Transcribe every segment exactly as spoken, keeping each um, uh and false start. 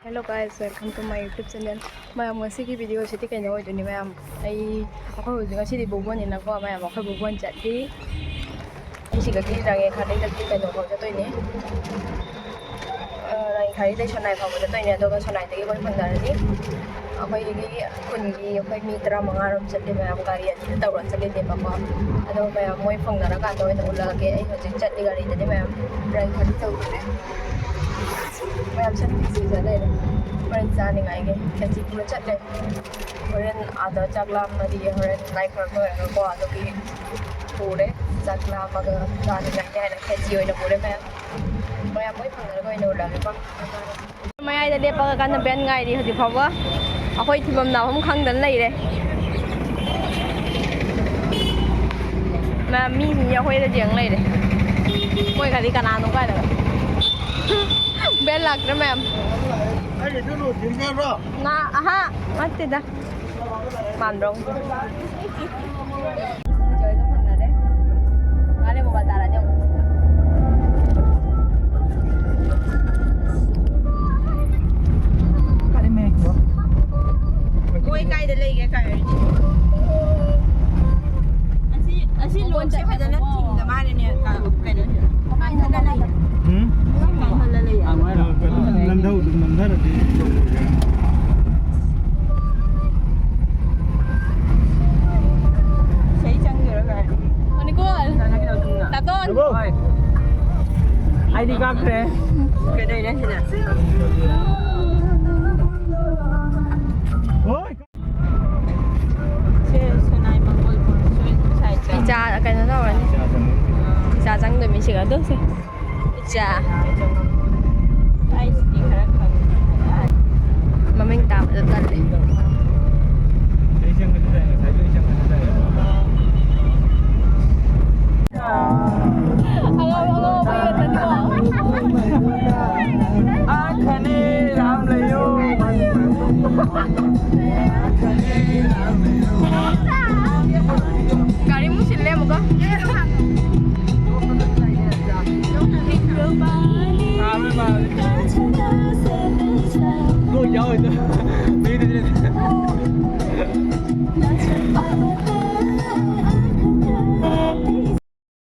Hello guys, welcome to my YouTube channel. ꯃꯌꯥꯝ, ꯉꯁꯤꯒꯤ ꯚꯤꯗꯤꯑꯣꯁꯤꯗꯤ ꯀꯩꯅꯣ ꯑꯣꯏꯗꯣꯏꯅꯤ ꯃꯌꯥꯝ? ꯑꯩ, ꯑꯩꯈꯣꯏ ꯍꯧꯖꯤꯛ, ꯉꯁꯤꯗꯤ ꯕꯣꯕꯣꯟꯅꯤꯅꯀꯣ ꯃꯌꯥꯝ, ꯑꯩꯈꯣꯏ ꯕꯣꯕꯣꯟ ꯆꯠꯂꯤ꯫ ꯑꯩ ꯁꯤꯗꯒꯤ ꯔꯥꯡꯉꯦ ꯈꯥꯗꯩꯗꯒꯤ ꯀꯩꯅꯣ ꯐꯥꯎ ꯆꯠꯇꯣꯏꯅꯦ꯫ ꯑ, ꯔꯥꯡꯉꯦ ꯈꯥꯗꯩꯗꯒꯤ ꯁꯣꯅꯥꯏ ꯐꯥꯎꯕ ꯆꯠꯇꯣꯏꯅꯦ, ꯑꯗꯨꯒ ꯁꯣꯅꯥꯏꯗꯒꯤ ꯑꯩꯈꯣꯏ ꯐꯪꯅꯔꯅꯤ꯫ ꯑꯩꯈꯣꯏꯒꯤ ꯈꯨꯟꯒꯤ ꯑꯩꯈꯣꯏ ꯃꯤ ꯇꯔꯥꯃꯉꯥ ꯔꯣꯝ ꯆꯠꯂꯦ ꯃꯌꯥꯝ, ꯒꯥꯔꯤ ꯑꯅꯤꯗ ꯇꯧꯔ ꯆꯠꯂꯤꯅꯦꯕꯀꯣ꯫ ꯑꯗꯣ ꯃꯌꯥꯝ ꯃꯣꯏ ꯐꯪꯅꯔꯀꯥꯟꯗ ꯑꯣꯏꯅ ꯎꯠꯂꯛꯑꯒꯦ꯫ ꯑꯩ ꯍꯧꯖꯤꯛ ꯆꯠꯂꯤ ꯒꯥꯔꯤꯗꯗꯤ ꯃꯌꯥꯝ, ꯔꯥꯡꯉꯦ ꯈꯥꯗꯩ ꯇꯧꯗꯣꯔꯦ꯫ ꯃꯌꯥꯝ ꯆꯠꯂꯤ, ꯆꯠꯂꯦ꯫ ꯍꯣꯔꯦꯟ ꯆꯥꯅꯤꯡꯉꯥꯏꯒꯤ ꯈꯦꯆꯤ ꯄꯨꯔ ꯆꯠꯂꯦ꯫ ꯍꯣꯔꯦꯟ ꯑꯥꯗ ꯆꯥꯛ ꯂꯥꯝꯃꯗꯤ ꯍꯣꯔꯦꯟ ꯂꯥꯏ ꯈꯨꯔꯨꯝ ꯂꯣꯏꯔꯒꯀꯣ ꯑꯗꯨꯒꯤ ꯄꯨꯔꯦ꯫ ꯆꯥꯛ ꯂꯥꯝꯃꯒ ꯆꯥꯅꯤꯡꯉꯥꯏꯅꯤ ꯍꯥꯏꯅ ꯈꯦꯆꯤ ꯑꯣꯏꯅ ꯄꯨꯔꯦ ꯃꯌꯥꯝ꯫ ꯃꯌꯥꯝ ꯃꯣꯏ ꯐꯪꯅꯔꯒ ꯑꯣꯏꯅ ꯎꯔꯛꯑꯒꯦꯀꯣ꯫ ꯃꯌꯥꯏꯗ ꯂꯦꯞꯄꯒ ꯀꯟꯅ ꯚꯦꯟ ꯉꯥꯏꯔꯤ ꯍꯧꯖꯤꯛ ꯐꯥꯎꯕ꯫ ꯑꯩꯈꯣꯏ ꯊꯤꯐꯝ ꯅꯥꯐꯝ ꯈꯪꯗꯅ ꯂꯩꯔꯦ꯫ ꯃꯌꯥꯝ ꯃꯤ ꯑꯩꯈꯣꯏꯗ ꯌꯦꯡ ꯂꯩꯔꯦ꯫ ꯃꯣꯏ ꯈꯔꯗꯤ ꯀꯅꯥꯅꯣ ꯀꯥꯏꯅꯒ꯫ ꯚꯦꯟ ꯂꯥꯛꯇ꯭ꯔꯦ ꯃꯌꯥꯝ꯫ ꯉꯥ, ꯑꯍꯥ, ꯅꯠꯇꯦꯗ꯫ ꯃꯥꯟꯕ꯭ꯔꯣ? ꯖꯣꯏꯒ ꯐꯪꯅꯔꯦ꯫ ꯉꯥ ꯂꯩꯕ ꯕꯖꯥꯔ ꯑꯅꯤ ꯑꯍꯨꯝ꯫ ꯃꯣꯏ ꯀꯥꯏꯗ ꯂꯩꯒꯦ ꯀꯥꯏ? ꯑꯁꯤ, ꯑꯁꯤ ꯂꯣꯛꯁꯦ ꯐꯖꯅ ꯊꯤꯡꯗ ꯃꯥꯜꯂꯦꯅꯦ, ꯀꯩꯅꯣꯁꯦ꯫ ꯀꯥꯡꯈꯠꯂ ꯂꯩꯌꯦ꯫ ꯎꯝ? ꯀꯥꯡꯈꯠꯂ ꯂꯩꯌꯦ꯫ ꯅꯟꯊꯧ-, ꯅꯟꯊꯔꯗꯤ ꯏꯁꯩ ꯆꯪꯗꯣꯏꯔꯣ ꯀꯥꯏ? ꯅꯤꯀꯣꯜ, ꯇꯥꯇꯣ꯫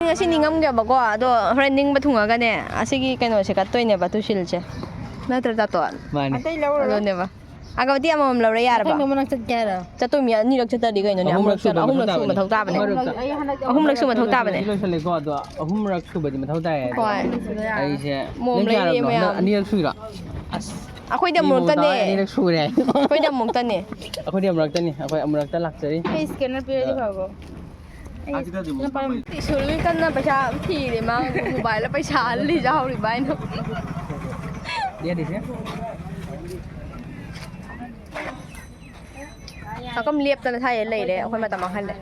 ꯉꯁꯤ ꯅꯤꯡꯉꯝꯒꯦꯕꯀꯣ, ꯑꯗꯣ ꯍꯣꯔꯦꯟ ꯅꯤꯡꯕ ꯊꯨꯡꯉꯒꯅꯦ, ꯑꯁꯤꯒꯤ ꯀꯩꯅꯣꯁꯦ ꯀꯠꯇꯣꯏꯅꯦꯕ, ꯇꯨꯁꯤꯜꯁꯦ꯫ ꯅꯠꯇ꯭ꯔ, ꯇꯥꯇꯣꯟ? ꯃꯥꯅꯦ꯫ ꯑꯇꯩ ꯂꯧꯔꯔꯣꯏ꯫ ꯑꯗꯨꯅꯦꯕ꯫ ꯑꯒꯕꯗꯤ ꯑꯃꯃꯝ ꯂꯧꯔꯦ, ꯌꯥꯔꯕ? ꯃꯊꯪ ꯃꯅꯥꯛ ꯆꯠꯀꯦ ꯍꯥꯏꯔꯣ? ꯆꯠꯇꯣꯏ ꯃꯤ ꯑꯅꯤꯔꯛ ꯆꯠꯇ꯭ꯔꯗꯤ ꯀꯩꯅꯣꯅꯦ? ꯑꯍꯨꯝꯂꯛ ꯑꯍꯨꯝꯂꯛ ꯁꯨꯕ, ꯆꯠ-, ꯑꯍꯨꯝꯂꯛ ꯁꯨꯕ ꯃꯊꯧ ꯇꯥꯕꯅꯦ꯫ ꯑꯍꯨꯝꯂꯛ ꯆꯠ-, ꯑꯩ ꯍꯟꯗꯛ ꯑꯍꯨꯝꯂꯛ ꯁꯨꯕ ꯃꯊꯧ ꯇꯥꯕꯅꯦ꯫ ꯂꯣꯏꯁꯜꯂꯦꯀꯣ, ꯑꯗꯣ ꯑꯍꯨꯝꯔꯛ ꯁꯨꯕꯗꯤ ꯃꯊꯧ ꯇꯥꯏꯌꯦ꯫ ꯍꯣꯏ꯫ ꯑꯩꯁꯦ ꯃꯣꯝ ꯅꯪ ꯂꯩꯔꯤ ꯀꯌꯥꯔꯛꯅꯣ? ꯃꯌꯥꯝ꯫ ꯍꯟꯗꯛ ꯑꯅꯤꯔꯛ ꯁꯨꯏꯔꯣ? ꯑꯁ꯫ ꯑꯩꯈꯣꯏꯗꯤ ꯏꯃꯣꯝ ꯑꯃꯨꯔꯛꯇꯅꯦ꯫ ꯇꯥꯔꯦ, ꯑꯅꯤꯔꯛ ꯁꯨꯔꯦ꯫ ꯑꯩꯈꯣꯏꯗꯤ ꯑꯃꯨꯛꯇꯅꯦ꯫ ꯑꯩꯈꯣꯏꯗꯤ ꯑꯃꯨꯔꯛꯇꯅꯤ꯫ ꯑꯩꯈꯣꯏ ꯑꯃꯨꯔꯛꯇ ꯂꯥꯛꯆꯔꯤ꯫ ꯑꯩ scanner ꯄꯤꯔꯗꯤ ꯐꯕ꯫ ꯑꯩ ꯁꯨꯔꯨꯏ ꯀꯟꯅ ꯄꯩꯁꯥ ꯊꯤꯔꯦ, ꯃꯥ mobileꯗ ꯄꯩꯁꯥ ꯍꯜꯂꯤ ꯌꯥꯎꯔꯤꯕ ꯍꯥꯏꯅ꯫ ꯌꯥꯗꯦꯁꯦ꯫ ꯆꯥꯛꯈꯨꯝ ꯂꯦꯞꯇꯅ ꯊꯥꯏꯑ ꯂꯩꯔꯦ, ꯑꯩꯈꯣꯏ ꯃꯇꯝ ꯃꯥꯡꯍꯜꯂꯦ꯫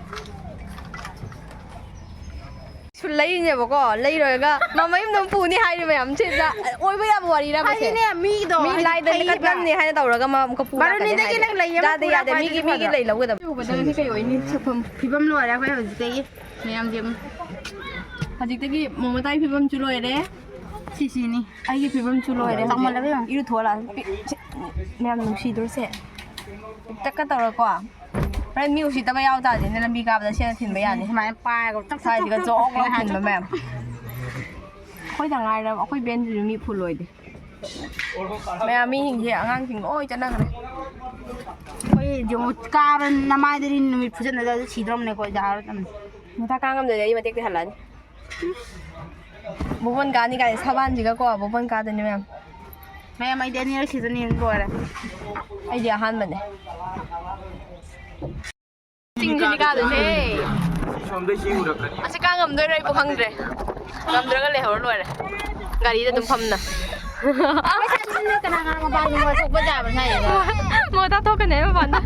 ꯁꯨ ꯂꯩꯔꯤꯅꯦꯕꯀꯣ, ꯂꯩꯔꯣꯏꯒ ꯃꯃꯌꯨꯝꯗ ꯑꯃꯨꯛ ꯄꯨꯅꯤ ꯍꯥꯏꯔꯤ ꯃꯌꯥꯝ ꯁꯤꯗ꯫ ꯑꯣꯏꯕ ꯌꯥꯕ ꯋꯥꯔꯤꯔꯕ ꯁꯦ? ꯍꯥꯏꯗꯤꯅꯦ, ꯃꯤꯗꯣ ꯃꯤ ꯍꯥꯏꯗꯤ ꯂꯥꯏꯗ ꯐꯩꯌꯦꯕ꯫ ꯃꯤꯀꯠꯂꯝꯅꯤ ꯍꯥꯏꯅ ꯇꯧꯔꯒ ꯃꯥ ꯑꯃꯨꯛꯀ ꯄꯨꯔꯛꯀꯅꯤ ꯕꯥꯔꯨꯅꯤꯗꯒꯤ ꯍꯥꯏꯔꯦ꯫ ꯅꯪ ꯂꯩ ꯑꯃ ꯌꯥꯗꯦ, ꯌꯥꯗꯦ, ꯄꯨꯔꯛꯄ ꯃꯤꯒꯤ, ꯍꯥꯏꯗꯨꯗꯤ ꯃꯤꯒꯤ ꯐꯗ꯭ꯔꯣ? ꯂꯩ ꯂꯧꯒꯗꯕ꯫ ꯎꯕꯗ ꯉꯁꯤ ꯀꯩ ꯑꯣꯏꯅꯤ? ꯁꯛꯐꯝ꯫ ꯐꯤꯕꯝ ꯂꯣꯏꯔꯦ ꯑꯩꯈꯣꯏ ꯍꯧꯖꯤꯛꯇꯒꯤ꯫ ꯃꯌꯥꯝꯁꯦ ꯑꯃꯨꯛ꯫ ꯍꯧꯖꯤꯛꯇꯒꯤ ꯃꯣꯃꯣꯇꯥꯏ ꯐꯤꯕꯝꯁꯨ ꯂꯣꯏꯔꯦ꯫ ꯁꯤꯁꯤꯅꯤ꯫ ꯑꯩꯒꯤ ꯐꯤꯕꯝꯁꯨ ꯂꯣꯏꯔꯦ ꯍꯧꯖꯤꯛ꯫ ꯆꯥꯎꯃꯜꯂꯕ ꯌꯦꯡꯉꯨ꯫ ꯏꯔꯨꯊꯣꯛꯑ ꯂꯥꯛꯑꯦ꯫ ꯄꯤ-, ꯁꯤ-, ꯃꯌꯥꯝ ꯅꯨꯡꯁꯤꯗ꯭ꯔꯣ ꯁꯦ? ꯄꯤꯛꯇꯛꯀ ꯇꯧꯔꯀꯣ꯫ ꯍꯣꯔꯦꯟ ꯃꯤ ꯎꯁꯤꯠꯇꯕ ꯌꯥꯎ ꯇꯥꯔꯗꯤꯅꯦ ꯂꯝꯕꯤ ꯀꯥꯕꯗ ꯁꯦꯅ ꯊꯤꯟꯕ ꯌꯥꯅꯤ꯫ ꯁꯨꯃꯥꯏꯅ ꯄꯥꯏꯔꯒ ꯆꯛ, ꯆꯛ, ꯁ꯭ꯋꯥꯏꯁꯤꯒ ꯆꯛ, ꯆꯛ ꯖꯣꯛ ꯂꯥꯎ ꯍꯥꯏꯅ ꯊꯤꯟꯕ ꯃꯌꯥꯝ꯫ ꯑꯩꯈꯣꯏꯗ ꯉꯥꯏꯔꯕ ꯑꯩꯈꯣꯏ ꯕꯦꯟꯁꯤꯁꯨ ꯃꯤ ꯐꯨꯜ ꯑꯣꯏꯗꯦ꯫ ꯃꯌꯥꯝ ꯃꯤꯁꯤꯡꯁꯦ ꯑꯉꯥꯡꯁꯤꯡ ꯂꯣꯏ ꯆꯠꯅꯈ꯭ꯔꯦ꯫ ꯑꯩꯈꯣꯏ ꯌꯦꯡꯉꯨ, ꯀꯥꯕ ꯅꯃꯥꯏꯗꯗꯤ ꯅꯨꯃꯤꯠ ꯐꯨꯖꯟꯅꯗ ꯁꯤꯗ꯭ꯔꯣꯝꯅꯦ ꯑꯩꯈꯣꯏ ꯖꯥꯔ ꯇꯝꯅꯤ꯫ ꯃꯊꯛ ꯀꯥ ꯉꯝꯗ꯭ꯔꯗꯤ ꯑꯩ ꯃꯇꯦꯛꯇꯤ ꯍꯜꯂꯛꯑꯅꯤ꯫ ꯕꯣꯕꯣꯟ ꯀꯥꯅꯤ ꯀꯥꯏꯅ ꯁꯕꯥꯟꯁꯤꯒꯀꯣ, ꯕꯣꯕꯣꯟ ꯀꯥꯗꯣꯏꯅꯦ ꯃꯌꯥꯝ꯫ ꯃꯌꯥꯝ, ꯑꯩꯗꯤ ꯑꯅꯤꯔꯛ ꯁꯤꯗꯅꯤ ꯂꯣꯏꯔꯦ꯫ ꯑꯩꯗꯤ ꯑꯍꯥꯟꯕꯅꯦ꯫ ꯆꯤꯡꯁꯤꯅꯤ ꯀꯥꯗꯣꯏꯁꯦ꯫ ꯑꯁꯤ ꯀꯥ ꯉꯝꯗꯣꯏꯔꯣ ꯑꯩꯕꯨ ꯈꯪꯗ꯭ꯔꯦ꯫ ꯉꯝꯗ꯭ꯔꯒ ꯂꯩꯍꯧꯔ ꯂꯣꯏꯔꯦ꯫ ꯒꯥꯔꯤꯗ ꯑꯗꯨꯝ ꯐꯝꯅ꯫ ꯀꯅꯥ ꯀꯅꯥ ꯃꯄꯥꯟ ꯊꯣꯛꯄ ꯌꯥꯕ꯭ꯔꯥ ꯍꯥꯏꯌꯦ꯫ ꯃꯣ ꯇꯥꯊꯣꯛꯀꯅꯤ ꯍꯥꯏꯕ ꯃꯄꯥꯟꯗ꯫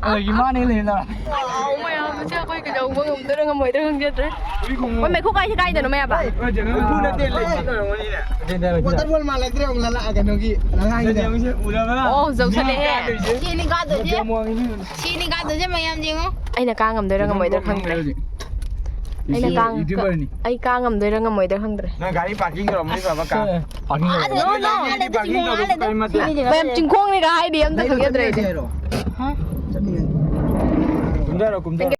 ꯑꯗꯒꯤ ꯃꯥꯅꯦ ꯂꯩꯔꯦ꯫ ꯃꯌꯥꯝꯁꯦ ꯑꯩꯈꯣꯏ ꯀꯩꯗꯧꯕ ꯉꯝꯗꯣꯏꯔꯥ ꯉꯝꯃꯣꯏꯗꯣꯏꯔꯥ ꯈꯪꯖꯗ꯭ꯔꯦ꯫ ꯃꯣꯏ ꯃꯩꯈꯨ ꯀꯥꯏꯁꯦ ꯀꯥꯏꯗꯅꯣ ꯃꯌꯥꯝꯕ? ꯃꯩꯈꯨ ꯅꯠꯇꯦ, ꯂꯩ꯫ Waterfall ꯃꯥꯜꯂꯛꯇ꯭ꯔꯦ ꯑꯃꯨꯛ ꯂꯂꯥ-, ꯀꯩꯅꯣꯒꯤ ꯂꯂꯥꯡꯒꯤꯗ꯫ ꯑꯣ, ꯌꯧꯁꯜꯂꯛꯑꯦ꯫ ꯁꯤꯅꯤ ꯀꯥꯗꯣꯏꯁꯦ꯫ ꯁꯤꯅꯤ ꯀꯥꯗꯣꯏꯁꯦ ꯃꯌꯥꯝ ꯌꯦꯡꯉꯣ꯫ ꯑꯩꯅ ꯀꯥ ꯉꯝꯗꯣꯏꯔꯥ ꯉꯝꯃꯣꯏꯗꯣꯏꯔꯥ ꯈꯪꯗ꯭ꯔꯦ꯫ ꯑꯩꯅ ꯀꯥꯡ-, YouTuberꯅꯤ꯫ ꯑꯩ ꯀꯥꯡ ꯉꯝꯗꯣꯏꯔꯥ ꯉꯝꯃꯣꯏꯗꯣꯏꯔꯥ ꯈꯪꯗ꯭ꯔꯦ꯫ ꯅꯣꯏ ꯒꯥꯔꯤ parking ꯇꯧꯔꯝꯃꯅꯤ, ꯕꯕꯥ, ꯀꯥꯡ꯫ ꯑꯦ, parking ꯇꯧꯔꯝꯃꯅꯤ꯫ No, no, ꯅꯣꯏ ꯒꯥꯔꯤ parking ꯇꯧꯔꯝꯃꯅꯤ, ꯀꯔꯤꯝ ꯅꯠꯇꯦ꯫ ꯃꯌꯥꯝ ꯆꯤꯡꯈꯣꯡꯅꯤꯒ ꯍꯥꯏꯗꯤ ꯑꯝꯇ ꯈꯪꯖꯗ꯭ꯔꯦ ꯑꯩꯗꯤ꯫ ꯍꯥ? ꯀꯨꯝꯊꯔꯣ, ꯀꯨꯝꯊꯔꯣ꯫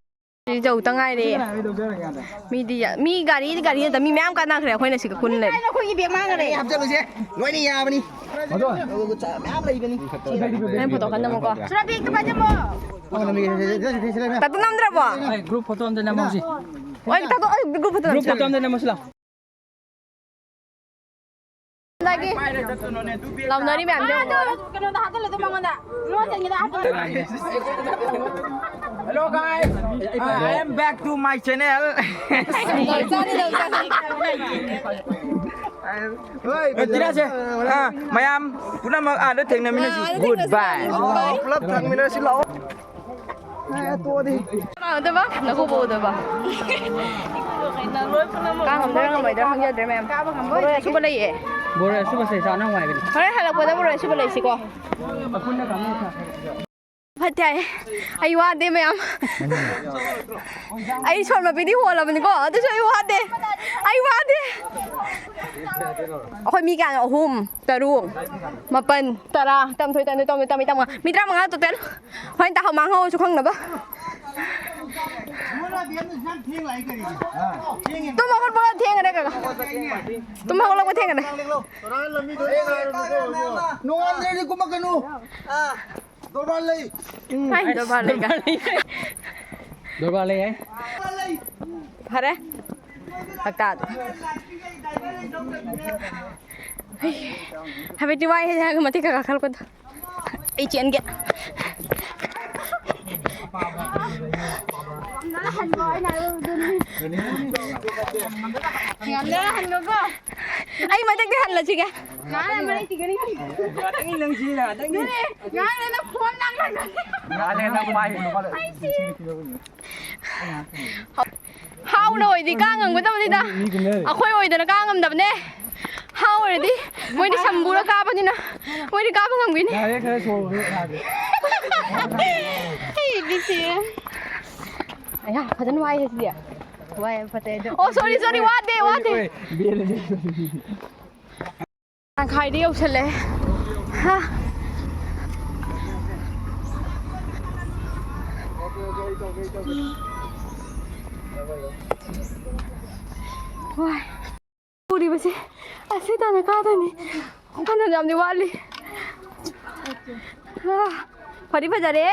ꯌꯧꯗ ꯉꯥꯏꯔꯦ꯫ ꯃꯤꯗꯤ ꯌꯥ-, ꯃꯤ ꯒꯥꯔꯤꯗꯤ ꯒꯥꯔꯤ ꯅꯠꯇ ꯃꯤ ꯃꯌꯥꯝ ꯀꯥꯟꯅꯈ꯭ꯔꯦ, ꯑꯩꯈꯣꯏꯅ ꯁꯤꯒ ꯀꯨꯟ ꯂꯩꯔꯦ꯫ ꯑꯩꯈꯣꯏꯒꯤ bag ꯃꯥꯡꯈ꯭ꯔꯦ꯫ ꯍꯥꯞꯆꯜꯂꯨꯁꯦ, ꯂꯣꯏꯅ ꯌꯥꯕꯅꯤ꯫ ꯃꯌꯥꯝ ꯂꯩꯕꯅꯤ꯫ ꯅꯪ photo ꯈꯟ ꯅꯝꯃꯨꯀꯣ꯫ ꯇꯥꯇꯨ ꯅꯝꯗ꯭ꯔꯕꯣ? ꯑꯩ group photo ꯑꯝꯇ ꯅꯝꯍꯧꯁꯤ꯫ ꯍꯣꯏ, ꯇꯥꯇꯨ, ꯑꯩ group photo group ꯅꯝꯁꯤ꯫ Photo ꯑꯝꯇ ꯅꯝꯍꯧꯁꯤ ꯂꯥꯎ꯫ ꯂꯥꯎꯅꯔꯤ ꯃꯌꯥꯝꯗꯣ ꯌꯦꯡꯉꯣ꯫ ꯀꯩꯅꯣꯗ ꯍꯥꯞꯆꯜꯂꯣ, ꯑꯗꯨ ꯃꯉꯣꯟꯗ꯫ ꯂꯣꯟ ꯆꯪꯉꯤꯗ ꯍꯥꯞꯆꯜꯂꯣ꯫ Hello guys, uh, I am back to my channel. ꯑ, ꯃꯌꯥꯝ ꯄꯨꯝꯅꯃꯛ ꯑꯥꯗ ꯊꯦꯡꯅꯃꯤꯟꯅꯁꯤ꯫ ꯑꯥꯗ ꯊꯦꯡꯅꯁꯤ꯫ Goodbye. ꯄꯨꯂꯞ ꯊꯦꯡꯃꯤꯟꯅꯁꯤ ꯂꯥꯛꯑꯣ꯫ ꯑꯦ, ꯇꯣꯛꯑꯗꯤ꯫ ꯀꯅꯥ ꯑꯣꯏꯗꯣꯏꯕ? ꯅꯀꯨꯕꯣꯛ ꯑꯣꯏꯗꯣꯏꯕ? ꯀꯥ ꯉꯝꯗꯣꯏꯔꯥ ꯉꯝꯃꯣꯏꯗꯣꯏꯔꯥ ꯈꯪꯖꯗ꯭ꯔꯦ ꯃꯌꯥꯝ꯫ ꯕꯣꯔꯣꯏ ꯑꯁꯨꯕ ꯂꯩꯌꯦ꯫ ꯕꯣꯔꯣꯏ ꯑꯁꯨꯕꯁꯦ ꯆꯥꯅ ꯅꯨꯡꯉꯥꯏꯕꯅꯤ꯫ ꯍꯣꯔꯦꯟ ꯍꯜꯂꯛꯄꯗ ꯕꯣꯔꯣꯏ ꯑꯁꯨꯕ ꯂꯩꯁꯤꯀꯣ꯫ ꯐꯠꯇꯦ ꯍꯥꯏꯌꯦ꯫ ꯑꯩ ꯋꯥꯗꯦ ꯃꯌꯥꯝ꯫ ꯑꯩ ꯁꯣꯔ ꯃꯄꯤꯗꯤ ꯍꯣꯜꯂꯕꯅꯤꯀꯣ, ꯑꯗꯨꯁꯨ ꯑꯩ ꯋꯥꯗꯦ꯫ ꯑꯩ ꯋꯥꯗꯦ꯫ ꯑꯩꯈꯣꯏ ꯃꯤ ꯀꯌꯥꯅꯣ? ꯑꯍꯨꯝ, ꯇꯔꯨꯛ, ꯃꯥꯄꯟ, ꯇꯔꯥ, ꯇꯔꯥꯃꯥꯊꯣꯏ, ꯇꯔꯥꯅꯤꯊꯣꯏ, ꯇꯔꯥꯃꯔꯤ, ꯇꯔꯥꯃꯉꯥ total꯫ ꯍꯣꯔꯦꯟ ꯇꯥꯍꯧ ꯃꯥꯡꯍꯧꯔꯁꯨ ꯈꯪꯅꯕ꯫ ꯇꯨꯝ ꯍꯧꯒꯠꯄꯒ ꯊꯦꯡꯉꯅꯤ ꯀꯀꯥ꯫ ꯇꯨꯝ ꯍꯧꯒꯠꯂꯛꯄ ꯊꯦꯡꯉꯅꯤ꯫ ꯅꯣꯡꯉꯥꯟꯗ꯭ꯔꯗꯤ ꯀꯨꯝꯃꯛꯀꯅꯨ꯫ ꯗꯣꯔꯕꯥꯔ ꯂꯩ꯫ ꯍꯥꯏ, ꯗꯣꯔꯕꯥꯔ ꯂꯩ ꯀꯥꯏ꯫ ꯗꯣꯔꯕꯥꯔ ꯂꯩ ꯍꯥꯏ꯫ ꯐꯔꯦ꯫ ꯍꯞꯇꯥꯗꯣ꯫ ꯍꯥꯏꯕꯗꯤ ꯋꯥꯏ ꯍꯥꯏꯔꯒ ꯃꯇꯦꯛ ꯈꯔ ꯀꯥꯈꯠꯂꯛꯄꯗꯣ꯫ ꯑꯩ ꯆꯦꯟꯒꯦ꯫ ꯉꯝꯗ꯭ꯔꯒ ꯍꯟꯈꯣꯀꯣ꯫ ꯑꯩ ꯃꯊꯛꯇ ꯍꯜꯂꯁꯤꯒꯦ꯫ ꯉꯥꯏꯍꯥꯛ ꯂꯩꯔ ꯃꯔꯩ ꯇꯤꯡꯒꯅꯤ꯫ ꯉꯥꯏꯍꯥꯛ ꯂꯩꯔ ꯅꯪ ꯐꯣꯟ ꯂꯥꯡꯂꯛꯀꯅꯤ꯫ ꯑꯩ ꯁꯤꯔꯦ꯫ ꯍꯥꯎꯅ ꯑꯣꯏꯗꯤ ꯀꯥ ꯉꯝꯒꯗꯕꯅꯤꯗ꯫ ꯑꯩꯈꯣꯏ ꯑꯣꯏꯗꯅ ꯀꯥ ꯉꯝꯗꯕꯅꯦ꯫ ꯍꯥꯎ ꯑꯣꯏꯔꯗꯤ ꯃꯣꯏꯗꯤ ꯁꯝꯕꯨꯔ ꯀꯥꯕꯅꯤꯅ ꯃꯣꯏꯗꯤ ꯀꯥꯕ ꯉꯝꯒꯅꯤ꯫ ꯌꯥꯔꯦ, ꯈꯔ ꯁꯣꯔ ꯍꯣꯟꯂꯣ, ꯌꯥꯔꯦ꯫ ꯑꯩꯗꯤ ꯁꯤꯔꯦ꯫ ꯑꯌꯥ, ꯐꯖꯅ ꯋꯥꯏꯍꯦ ꯁꯤꯗꯤ꯫ ꯋꯥꯏ ꯌꯥꯝ ꯐꯠꯇꯦ ꯑꯗꯣ꯫ ꯑꯣ, sorry, sorry, ꯋꯥꯗꯦ, ꯋꯥꯗꯦ꯫ ꯍꯣꯏ, ꯕꯦꯜ ꯂꯩ꯫ ꯇꯪꯈꯥꯏꯗꯤ ꯌꯧꯁꯜꯂꯛꯑꯦ꯫ ꯍꯥ꯫ ꯋꯥꯏ꯫ ꯎꯔꯤꯕꯁꯦ ꯑꯁꯤ ꯇꯥꯅ ꯀꯥꯗꯣꯏꯅꯤ꯫ ꯐꯅ ꯌꯥꯝꯗꯤ ꯋꯥꯠꯂꯤ꯫ ꯑꯥ, ꯐꯗꯤ ꯐꯖꯔꯦ꯫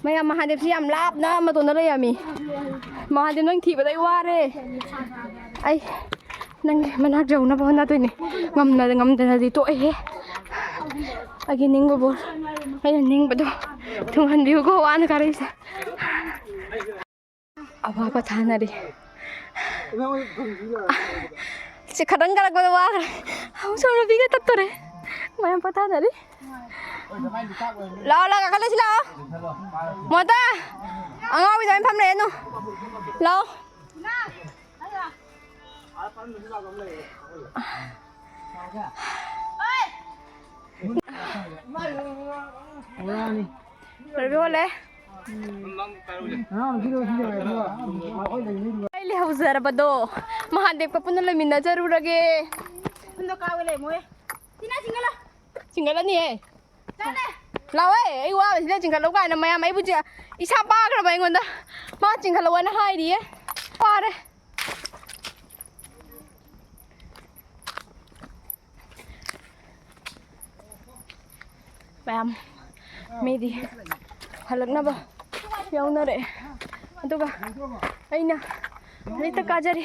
ꯃꯌꯥꯝ ꯃꯍꯥꯗꯦꯕꯁꯤ ꯌꯥꯝ ꯂꯥꯞꯅ ꯃꯇꯣꯟꯗ ꯂꯩꯔꯝꯃꯤ꯫ ꯃꯍꯥꯗꯦꯕ ꯅꯪ ꯊꯤꯕꯗ ꯑꯩ ꯋꯥꯔꯦ꯫ ꯑꯩ ꯅꯪꯒꯤ ꯃꯅꯥꯛ ꯌꯧꯅꯕ ꯍꯣꯠꯅꯗꯣꯏꯅꯤ꯫ ꯉꯝꯅ-, ꯉꯝꯗꯅꯗꯤ ꯇꯣꯛꯑꯦꯍꯦ꯫ ꯑꯩꯒꯤ ꯅꯤꯡꯕꯕꯨ, ꯑꯩꯅ ꯅꯤꯡꯕꯗꯣ ꯊꯨꯡꯍꯟꯕꯤꯌꯨꯀꯣ, ꯋꯥꯅ ꯀꯥꯔꯛꯏꯁꯦ꯫ ꯑꯋꯥ ꯄꯣꯊꯥꯅꯔꯤ꯫ ꯁꯤ ꯈꯇꯪ ꯀꯥꯔꯛꯄꯗ ꯋꯥꯈ꯭ꯔꯦ꯫ ꯑꯃꯨꯛ ꯁꯣꯝ ꯂꯝꯕꯤꯒ ꯇꯠꯇꯣꯔꯦ꯫ ꯃꯌꯥꯝ ꯄꯣꯊꯥꯅꯔꯤ꯫ ꯂꯥꯛꯑꯣ, ꯂꯥꯛꯑꯣ, ꯀꯥꯈꯠꯂꯁꯤ ꯂꯥꯛꯑꯣ꯫ ꯃꯣꯇꯥ, ꯑꯉꯥꯎꯕꯤꯗ ꯑꯣꯏꯅ ꯐꯝ ꯂꯩꯔꯅꯨ꯫ ꯂꯥꯛꯑꯣ꯫ ꯂꯣꯏꯕ ꯍꯣꯜꯂꯦ꯫ ꯑꯩ ꯂꯩꯍꯧꯖꯔꯕꯗꯣ ꯃꯍꯥꯗꯦꯕꯀ ꯄꯨꯟꯅ ꯂꯩꯃꯤꯟꯅꯖꯔꯨꯔꯒꯦ꯫ ꯆꯤꯡꯒꯠꯂꯅꯤꯍꯦ꯫ ꯂꯥꯛꯑꯣꯍꯦ, ꯑꯩ ꯋꯥꯕꯁꯤꯗ ꯆꯤꯡꯈꯠꯂꯧ ꯀꯥꯏꯅ ꯃꯌꯥꯝ ꯑꯩꯕꯨ ꯆꯤ-, ꯏꯁꯥ ꯄꯥꯈ꯭ꯔꯕ ꯑꯩꯉꯣꯟꯗ꯫ ꯃꯥ ꯆꯤꯡꯈꯠꯂꯧ ꯍꯥꯏꯅ ꯍꯥꯏꯔꯤꯌꯦ꯫ ꯄꯥꯔꯦ꯫ ꯃꯌꯥꯝ ꯃꯤꯗꯤ ꯍꯜꯂꯛꯅꯕ ꯌꯥꯎꯅꯔꯛꯑꯦ꯫ ꯑꯗꯨꯒ ꯑꯩꯅ ꯍꯧꯖꯤꯛꯇ ꯀꯥꯖꯔꯤ꯫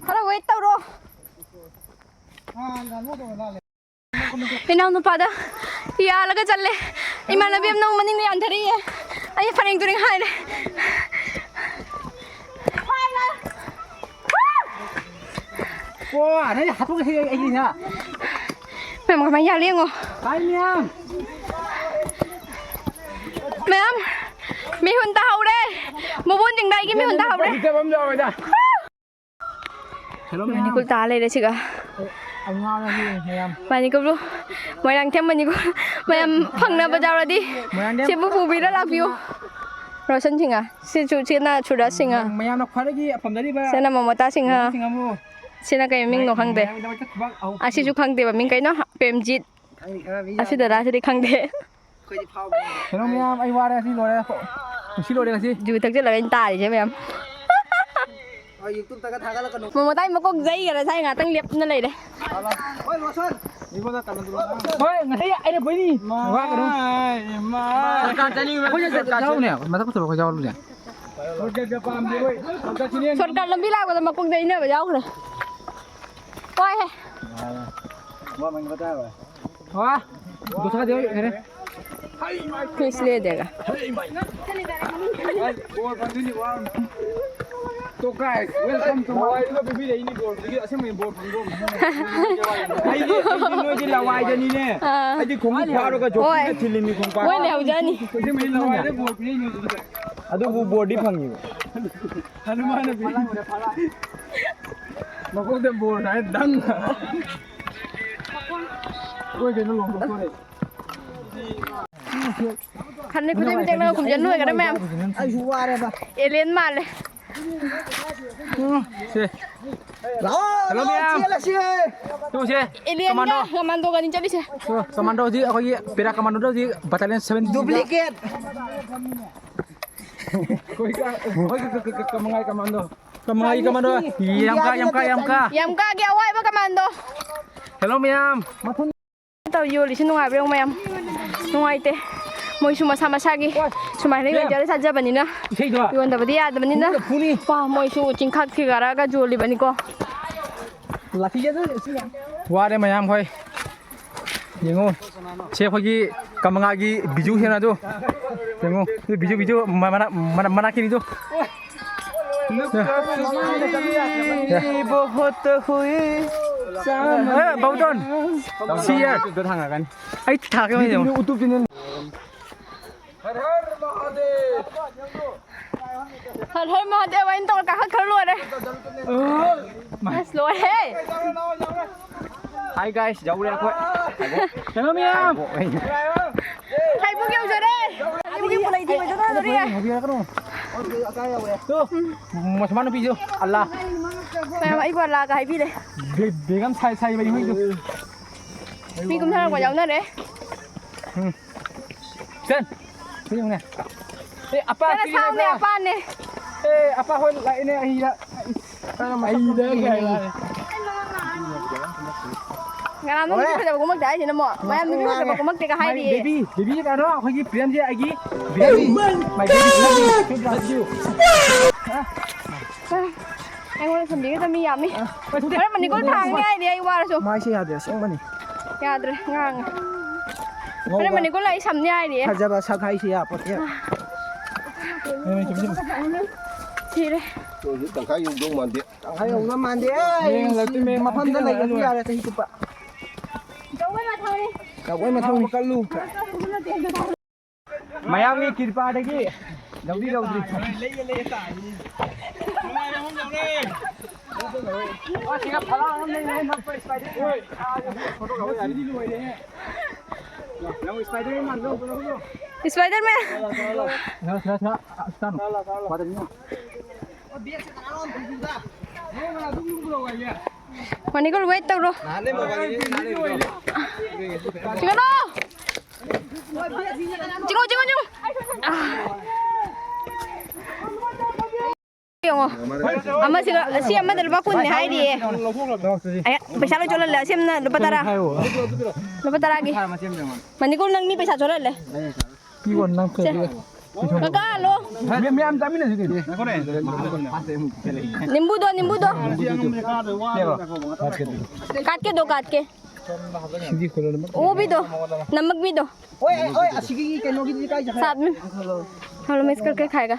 ꯈꯔ wait ꯇꯧꯔꯣ꯫ ꯏꯅꯥꯎ ꯅꯨꯄꯥꯗ ꯌꯥꯜꯂꯒ ꯆꯠꯂꯦ꯫ ꯏꯃꯥꯟꯅꯕꯤ ꯑꯃꯅ ꯑꯃꯨꯛ ꯃꯅꯤꯡꯗ ꯌꯥꯟꯊꯔꯛꯏꯌꯦ꯫ ꯑꯩ ꯐꯔꯦꯡ ꯇꯨꯔꯦꯡ ꯍꯥꯏꯔꯦ꯫ ꯀꯣ, ꯅꯪ ꯍꯥꯠꯇꯣꯛꯀꯦ ꯁꯤ ꯑꯩꯒꯤꯅ꯫ ꯃꯌꯥꯝ ꯀꯃꯥꯏꯅ ꯌꯥꯜꯂꯤ ꯌꯦꯡꯉꯣ꯫ ꯇꯥꯏ ꯃꯌꯥꯝ꯫ ꯃꯌꯥꯝ, ꯃꯤꯍꯨꯟ ꯇꯥꯍꯧꯔꯦ꯫ ꯃꯨꯕꯣꯟ ꯆꯤꯡꯗꯥꯏꯒꯤ ꯃꯤꯍꯨꯟ ꯇꯥꯍꯧꯔꯦ꯫ ꯍꯤꯗꯕ ꯑꯃ ꯌꯥꯎꯋꯦꯗ꯫ ꯍꯦꯜꯂꯣ ꯃꯌꯥꯝ꯫ ꯃꯅꯤꯀꯨꯜ ꯇꯥ ꯂꯩꯔꯦ ꯁꯤꯒ꯫ ꯑꯩ ꯉꯥꯎꯔꯦ ꯃꯌꯥꯝ꯫ ꯃꯥꯅꯤꯀꯣ ꯕ꯭ꯔꯣ, ꯃꯣꯏꯔꯥꯡꯊꯦꯝ ꯃꯅꯤꯀꯣ꯫ ꯃꯌꯥꯝ ꯐꯪꯅꯕ ꯌꯥꯎꯔꯗꯤ ꯃꯣꯏꯔꯥꯡꯊꯦꯝ꯫ ꯁꯤꯕꯨ ꯄꯨꯕꯤꯔ ꯂꯥꯛꯄꯤꯌꯨ꯫ ꯔꯣꯁꯟ ꯁꯤꯡꯍ, ꯁꯤꯁꯨ, ꯁꯤꯅ ꯁꯨꯔꯖ ꯁꯤꯡꯍ꯫ ꯃꯌꯥꯝꯅ ꯈ꯭ꯋꯥꯏꯗꯒꯤ ꯄꯥꯝꯅꯔꯤꯕ ꯁꯤꯅ ꯃꯃꯇꯥ ꯁꯤꯡꯍ꯫ ꯁꯤꯡꯍ ꯑꯃꯨ꯫ ꯁꯤꯅ ꯀꯩ ꯃꯃꯤꯡꯅꯣ ꯈꯪꯗꯦ꯫ ꯃꯌꯥꯝꯒꯤꯗꯃꯛꯇ ꯊꯕꯛ ꯑꯍꯧꯕ ꯑꯁꯤꯁꯨ ꯈꯪꯗꯦ ꯃꯃꯤꯡ ꯀꯩꯅꯣ, ꯄ꯭ꯔꯦꯝꯖꯤꯠ꯫ ꯈꯪꯅꯤ, ꯈꯪꯅꯤ, ꯃꯤ ꯑꯁꯤ ꯌꯥꯝ ꯗꯗꯥꯁꯤꯗꯤ ꯈꯪꯗꯦ꯫ ꯑꯩꯈꯣꯏꯗꯤ ꯐꯥꯎꯕꯅꯤ꯫ ꯀꯩꯅꯣ ꯃꯌꯥꯝ, ꯑꯩ ꯋꯥꯔꯦ, ꯉꯁꯤ ꯂꯣꯏꯔꯦ꯫ ꯉꯁꯤ ꯂꯣꯏꯔꯦ ꯉꯁꯤ꯫ ꯖꯨ ꯊꯛꯆꯜꯂꯒ ꯑꯩꯅ ꯇꯥꯔꯤꯁꯦ ꯃꯌꯥꯝ꯫ ꯍꯣꯏ, YouTube-ꯇꯒ ꯊꯥꯒꯠꯂꯛꯀꯅꯨ꯫ ꯃꯃꯣꯇꯥꯏ ꯃꯀꯣꯛ ꯖꯩꯒꯔꯦ ꯁꯥꯏ ꯉꯥꯛꯇꯪ ꯂꯦꯞꯇꯅ ꯂꯩꯔꯦ꯫ ꯍꯣꯏ, ꯔꯣꯁꯟ꯫ ꯍꯣꯏ, ꯉꯁꯥꯏ ꯑꯩꯅ ꯕꯣꯏꯅꯤ꯫ ꯋꯥꯒꯅꯨ꯫ ꯁꯔꯀꯥꯔ ꯆꯠꯅꯤꯡꯕ ꯑꯩꯈꯣꯏꯅ ꯁꯔꯀꯥꯔ ꯌꯥꯎꯔꯨꯅꯦ꯫ ꯃꯊꯛ ꯄꯨꯊꯣꯔꯛꯑꯣ, ꯑꯩꯈꯣꯏ ꯌꯥꯎꯔꯨꯁꯦ꯫ ꯁꯣꯔꯠꯀꯠ ꯂꯝꯕꯤ ꯂꯥꯛꯄꯗ ꯃꯀꯣꯛ ꯖꯩꯅꯕ ꯌꯥꯎꯈ꯭ꯔꯦ꯫ ꯋꯥꯏꯍꯦ꯫ ꯋꯥ, ꯗꯣꯁꯥ ꯗꯦ, ꯌꯥꯔꯦ꯫ ꯐꯤꯁ ꯂꯦꯗꯦꯒ꯫ ꯇꯣ guys, welcome to my ꯄꯤꯕꯤꯔꯛꯏꯅꯤ ꯕꯣꯜ꯫ ꯍꯧꯖꯤꯛ ꯑꯁꯦꯡꯕꯩ ꯕꯣꯜ ꯐꯪꯕ꯫ ꯑꯩꯗꯤ, ꯑꯩꯗꯤ ꯅꯣꯏꯗꯤ ꯂꯋꯥꯏꯗꯅꯤꯅꯦ꯫ ꯑꯥ꯫ ꯑꯩꯗꯤ ꯈꯣꯡꯎꯞ ꯐꯥꯎꯔꯒ ꯍꯣꯏ꯫ ꯖꯣꯀꯤꯡꯒ ꯊꯤꯜꯂꯤꯅꯤ ꯈꯣꯡꯄꯥꯛ꯫ ꯃꯣꯏ ꯂꯩꯍꯧꯖꯅꯤ꯫ ꯑꯁꯦꯡꯕꯩ ꯂꯋꯥꯏꯗ ꯕꯣꯜ ꯄꯤꯔꯛꯏꯅꯤ ꯍꯧꯖꯤꯛ꯫ ꯑꯗꯨꯕꯨ ꯕꯣꯜꯗꯤ ꯐꯪꯉꯤꯕ꯫ ꯍꯅꯨꯃꯥꯟꯅ ꯄꯤ-, ꯃꯀꯣꯛꯇ ꯕꯣꯜ ꯍꯥꯏ ꯗꯪ꯫ ꯑꯩꯈꯣꯏ ꯀꯩꯅꯣ ꯂꯣꯡꯊꯣꯛꯇꯣꯔꯦ꯫ ꯈꯟꯅꯤ ꯈꯨꯠꯆꯩ ꯃꯤꯆꯪꯅ ꯈꯨꯝꯖꯟ ꯂꯣꯏꯒꯔꯦ ꯃꯌꯥꯝ꯫ ꯑꯩꯁꯨ ꯋꯥꯔꯦꯗ꯫ ꯑꯦꯂꯦꯟ ꯃꯥꯜꯂꯦ꯫ ꯁꯦ꯫ ꯂꯥꯛꯑꯣ, hello ꯂꯥꯛꯑꯣ, ꯃꯌꯥꯝ꯫ ꯆꯦꯜꯂꯁꯤ꯫ ꯇꯨꯁꯦ꯫ ꯑꯦꯂꯦꯟꯒ commando꯫ Commandoꯒꯅꯤ ꯆꯠꯂꯤꯁꯦ꯫ ꯇꯨ, commando ꯍꯧꯖꯤꯛ ꯑꯩꯈꯣꯏꯒꯤ para commandoꯗ ꯍꯧꯖꯤꯛ battalion seven꯫ Duplicate꯫ ꯑꯩꯈꯣꯏ ꯀ-, ꯑꯩꯈꯣꯏ ꯀ-, ꯀ-, ꯀ-, ꯀꯃꯉꯥꯏ commando꯫ ꯀꯃꯉꯥꯏ commando꯫ ꯌꯥꯝ ꯀꯥ, ꯌꯥꯝ ꯀꯥ, ꯌꯥꯝ ꯀꯥ꯫ ꯌꯥꯝ ꯀꯥꯒꯦ ꯑꯋꯥꯏꯕ commando꯫ Hello ꯃꯌꯥꯝ꯫ ꯇꯧ ꯌꯣꯜꯂꯤꯁꯤ ꯅꯨꯡꯉꯥꯏꯕ꯭ꯔꯥ ꯌꯦꯡꯉꯨ ꯃꯌꯥꯝ꯫ ꯅꯨꯡꯉꯥꯏꯇꯦ꯫ ꯃꯣꯏꯁꯨ ꯃꯁꯥ ꯃꯁꯥꯒꯤ ꯁꯨꯃꯥꯏꯅ ꯃꯌꯥꯝ꯫ ꯌꯣꯟꯖꯔ ꯆꯥꯖꯕꯅꯤꯅ꯫ ꯏꯁꯩꯗꯣ꯫ ꯌꯣꯟꯗꯕꯗꯤ ꯌꯥꯗꯕꯅꯤꯅ꯫ ꯐꯨꯅꯤ, ꯐꯨꯅꯤ꯫ ꯋꯥ, ꯃꯣꯏꯁꯨ ꯆꯤꯡꯈꯥꯛ ꯊꯤꯒꯥꯔꯛꯑꯒ ꯌꯣꯜꯂꯤꯕꯅꯤꯀꯣ꯫ ꯂꯥꯛꯈꯤꯒꯦ ꯑꯗꯨ ꯁꯤ꯫ ꯋꯥꯔꯦ ꯃꯌꯥꯝ ꯍꯣꯏ꯫ ꯌꯦꯡꯉꯨ꯫ ꯁꯤ ꯑꯩꯈꯣꯏꯒꯤ ꯀꯃꯉꯥꯒꯤ ꯕꯤꯖꯨ ꯍꯦꯟꯅ ꯑꯗꯨ꯫ ꯌꯦꯡꯉꯨ꯫ ꯁꯤ ꯕꯤꯖꯨ, ꯕꯤꯖꯨ ꯃ-, ꯃꯅꯥ-, ꯃꯅꯥ-, ꯃꯅꯥꯛꯀꯤꯅꯤꯗꯨ꯫ ꯕꯣꯍꯣꯠ ꯍꯨꯏ꯫ ꯑꯦ, ꯕꯥꯎꯗꯟ꯫ ꯁꯤ ꯌꯥꯔ꯫ ꯑꯩ ꯊꯥꯒꯦ ꯌꯦꯡꯉꯣ꯫ ꯍꯔ ꯍꯔ ꯃꯍꯥꯗꯦꯕ ꯑꯩꯅ ꯇꯧꯔ ꯀꯥꯈꯠꯈ꯭ꯔ ꯂꯣꯏꯔꯦ꯫ ꯑꯁ, ꯂꯣꯏꯔꯦ꯫ Hi guys, ꯌꯧꯔꯦ ꯑꯩꯈꯣꯏ꯫ ꯀꯩꯅꯣ ꯃꯌꯥꯝ꯫ ꯊꯩꯕꯣꯡ ꯌꯧꯖꯔꯦ꯫ ꯊꯩꯕꯣꯡꯒꯤ ꯄꯨꯂꯩꯗꯤ ꯑꯣꯏꯖꯗꯣꯔꯦ꯫ ꯍꯧꯕꯤꯔꯛꯀꯅꯨ꯫ ꯇꯨ, ꯃꯁꯨꯃꯥ ꯅꯨꯄꯤꯁꯨ ꯑꯜꯂꯥ꯫ ꯃꯌꯥꯝ ꯑꯩꯕꯨ ꯑꯜꯂꯥꯒ ꯍꯥꯏꯕꯤꯔꯦ꯫ ꯕꯦ-, ꯕꯦꯒꯝ ꯁꯥꯏ-, ꯁꯥꯏꯕ ꯏꯍꯨꯏꯗꯨ꯫ ꯃꯤ ꯀꯨꯝꯊꯔꯛꯄ ꯌꯥꯎꯅꯔꯦ꯫ ꯎꯝ꯫ ꯆꯟ꯫ ꯁꯤ ꯌꯦꯡꯉꯨꯅꯦ꯫ ꯑꯦ, ꯑꯄꯥ ꯆꯠꯂ ꯀꯤꯔꯤ ꯁꯥꯎꯅꯦ, ꯂꯩꯕ꯭ꯔꯥ? ꯑꯄꯥꯅꯦ꯫ ꯑꯦ, ꯑꯄꯥ ꯍꯣꯏ ꯂꯥꯛꯏꯅꯦ ꯑꯩꯗ꯫ ꯑꯩꯗ ꯀꯥꯏ꯫ ꯉꯔꯥꯡ ꯅꯨꯄꯤ ꯍꯣꯏ꯫ ꯐꯖꯕ ꯀꯨꯝꯃꯛꯇꯦ ꯍꯥꯏꯁꯤꯅ ꯑꯃꯨꯛ꯫ ꯃꯌꯥꯝ ꯅꯨꯄꯤ ꯐꯖꯕ ꯉꯥꯡꯉꯦ꯫ ꯀꯨꯝꯃꯛꯇꯦꯒ ꯍꯥꯏꯔꯤꯌꯦ꯫ My baby, baby ꯀꯩꯅꯣ ꯑꯩꯈꯣꯏꯒꯤ ꯄ꯭ꯔꯦꯝꯁꯦ ꯑꯩꯒꯤ baby, my baby, love you, love you꯫ ꯑꯩꯉꯣꯟꯗ ꯁꯝꯕꯤꯒꯗꯕ ꯃꯤ ꯌꯥꯝꯃꯤ꯫ ꯍꯣꯏ, ꯊꯨꯗꯦ꯫ ꯍꯣꯔꯦꯟ ꯃꯅꯤꯀꯨꯜ ꯊꯥꯡꯅꯤ ꯍꯥꯏꯔꯤ ꯑꯩ ꯋꯥꯔꯁꯨ꯫ ꯃꯥꯏꯁꯦ ꯌꯥꯗ꯭ꯔꯦ ꯑꯁꯦꯡꯕꯅꯤ꯫ ꯌꯥꯗ꯭ꯔꯦ, ꯉꯥꯡꯉꯦ꯫ ꯉꯧꯕ꯫ ꯍꯣꯔꯦꯟ ꯃꯅꯤꯀꯨꯜ ꯑꯩ ꯁꯝꯅꯤ ꯍꯥꯏꯔꯤ꯫ ꯐꯖꯕ ꯁꯛ ꯍꯥꯏꯁꯦ ꯌꯥꯄꯣꯠꯇꯦ꯫ ꯁꯤꯔꯦ꯫ ꯇꯪꯈꯥꯏ ꯌꯧꯗꯧ ꯃꯥꯟꯗꯦ꯫ ꯇꯪꯈꯥꯏ ꯌꯧꯗꯧ ꯃꯥꯟꯗꯦ꯫ ꯑꯦ, ꯌꯦꯡ ꯂꯩꯇꯦ, ꯃꯦ, ꯃꯐꯝꯗ ꯃꯐꯝꯗ ꯂꯩꯔꯁꯨ ꯂꯩꯔꯁꯨ ꯌꯥꯔꯦ ꯆꯍꯤ ꯆꯨꯞꯄ꯫ ꯇꯧꯕꯩ ꯃꯊꯧꯅꯤ꯫ ꯇꯧꯕꯩ ꯃꯊꯧꯅꯤ꯫ ꯀꯜꯂꯨ꯫ ꯃꯌꯥꯝꯒꯤ ꯀ꯭ꯔꯤꯄꯥꯗꯒꯤ ꯂꯧꯗꯤ ꯂꯧꯗ꯭ꯔꯤ꯫ Spiderman. ꯃꯅꯤꯀꯨꯜ wait ꯇꯧꯔꯣ꯫ ꯆꯤꯡꯉꯣ, ꯆꯤꯡꯉꯣ, ꯆꯤꯡꯉꯣ꯫ ꯌꯦꯡꯉꯣ꯫ ꯑꯃꯁꯤꯒ, ꯁꯤ ꯑꯃꯗ ꯂꯨꯄꯥ ꯀꯨꯟꯅꯤ ꯍꯥꯏꯔꯤꯌꯦ꯫ ꯑꯌꯥ, ꯄꯩꯁꯥ ꯂꯣꯏ ꯆꯣꯠꯍꯜꯂꯦ꯫ ꯑꯁꯤ ꯑꯃꯅ ꯂꯨꯄꯥ ꯇꯔꯥ꯫ ꯂꯨꯄꯥ ꯇꯔꯥꯒꯤ꯫ ꯃꯅꯤꯀꯨꯜ, ꯅꯪ ꯃꯤ ꯄꯩꯁꯥ ꯆꯣꯠꯍꯜꯂꯦ꯫ ꯀꯀꯥ, ꯍꯜꯂꯣ꯫ ꯃꯌꯥꯝ ꯆꯥꯃꯤꯟꯅꯁꯤ ꯀꯩꯅꯣ꯫ ꯅꯤꯝꯕꯨꯗꯣ, ꯅꯤꯝꯕꯨꯗꯣ꯫ ꯀꯥꯠꯀꯦꯗꯣ, ꯀꯥꯠꯀꯦ꯫ वो भी दो, नमक भी दो। ओए, ओए, ꯑꯁꯤꯒꯤ ꯀꯩꯅꯣꯒꯤꯗꯤ ꯀꯥꯏ ꯆꯠꯈ꯭ꯔꯦ? साथ में। हम लोग मिक्स करके खाएगा।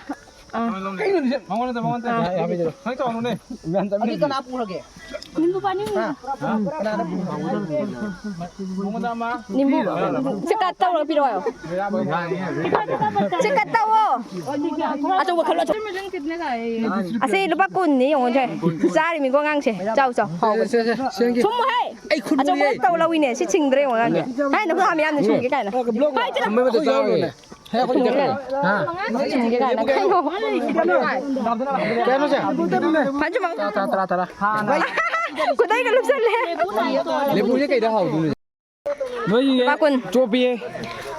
हाँ। ꯀꯩꯅꯣ ꯁꯤꯗꯤ? ꯃꯉꯣꯟꯗ, ꯃꯉꯣꯟꯗ꯫ हाँ। ꯅꯪ ꯇꯧꯔꯨꯅꯦ꯫ ꯑꯗꯨ ꯀꯅꯥ ꯄꯨꯔꯒꯦ? ꯅꯤꯝꯕꯨ ꯄꯥꯅꯤ꯫ ꯅꯤꯝꯕꯨ꯫ ꯁꯤ ꯀꯠ ꯇꯧꯔꯒ ꯄꯤꯔꯛꯑꯣ꯫ ꯁꯤ ꯀꯠ ꯇꯧꯑꯣ꯫ ꯑꯆꯧꯕ ꯈꯜꯂꯣ, ꯑꯆꯧꯕ꯫ ꯑꯁꯤ ꯂꯨꯄꯥ ꯀꯨꯟꯅꯤ ꯌꯦꯡꯉꯣꯁꯦ꯫ ꯆꯥꯔꯤꯃꯤꯀꯣ ꯑꯉꯥꯡꯁꯦ꯫ ꯆꯥꯎ, ꯆꯥꯎ꯫ ꯍꯥꯎꯕꯅꯦ꯫ ꯁꯦ, ꯁꯦ, ꯁꯦ, ꯁꯦꯝꯒꯦ꯫ ꯁꯨꯝꯃꯨꯍꯦ꯫ ꯑꯩ ꯈꯨꯠ ꯑꯆꯧꯕ ꯃꯨꯏꯌꯦ꯫ ꯇꯧ ꯂꯧꯋꯤꯅꯦ꯫ ꯁꯤ ꯁꯤꯡꯗ꯭ꯔꯦ ꯌꯦꯡꯉꯣ ꯑꯉꯥꯡꯁꯦ꯫ ꯍꯥꯏ, ꯅꯈꯨꯠ ꯍꯥꯝꯃꯤ ꯌꯥꯝꯅ ꯁꯨꯝꯒꯦ ꯀꯥꯏꯅ꯫ ꯍꯥꯏ, ꯆꯠꯂꯣ꯫ ꯁꯨꯝꯒꯦ ꯀꯥꯏꯅ꯫ ꯀꯩꯅꯣ? ꯁꯨꯝꯒꯦ ꯀꯥꯏꯅ꯫ ꯀꯩꯅꯣ? ꯀꯩꯅꯣꯁꯦ? ꯐꯟꯁꯨ ꯃꯥꯡ-, ꯇꯔꯥ, ꯇꯔꯥ, ꯇꯔꯥ꯫ ꯈꯨꯗꯩꯒ ꯂꯨꯞꯁꯜꯂꯦ꯫ ꯂꯦꯕꯨꯁꯦ ꯀꯩꯗ ꯍꯥꯎꯗꯣꯏꯅꯣ? ꯅꯣꯏꯒꯤ ꯂꯨꯄꯥ ꯀꯨꯟ꯫ ꯆꯣꯞꯄꯤꯌꯦ꯫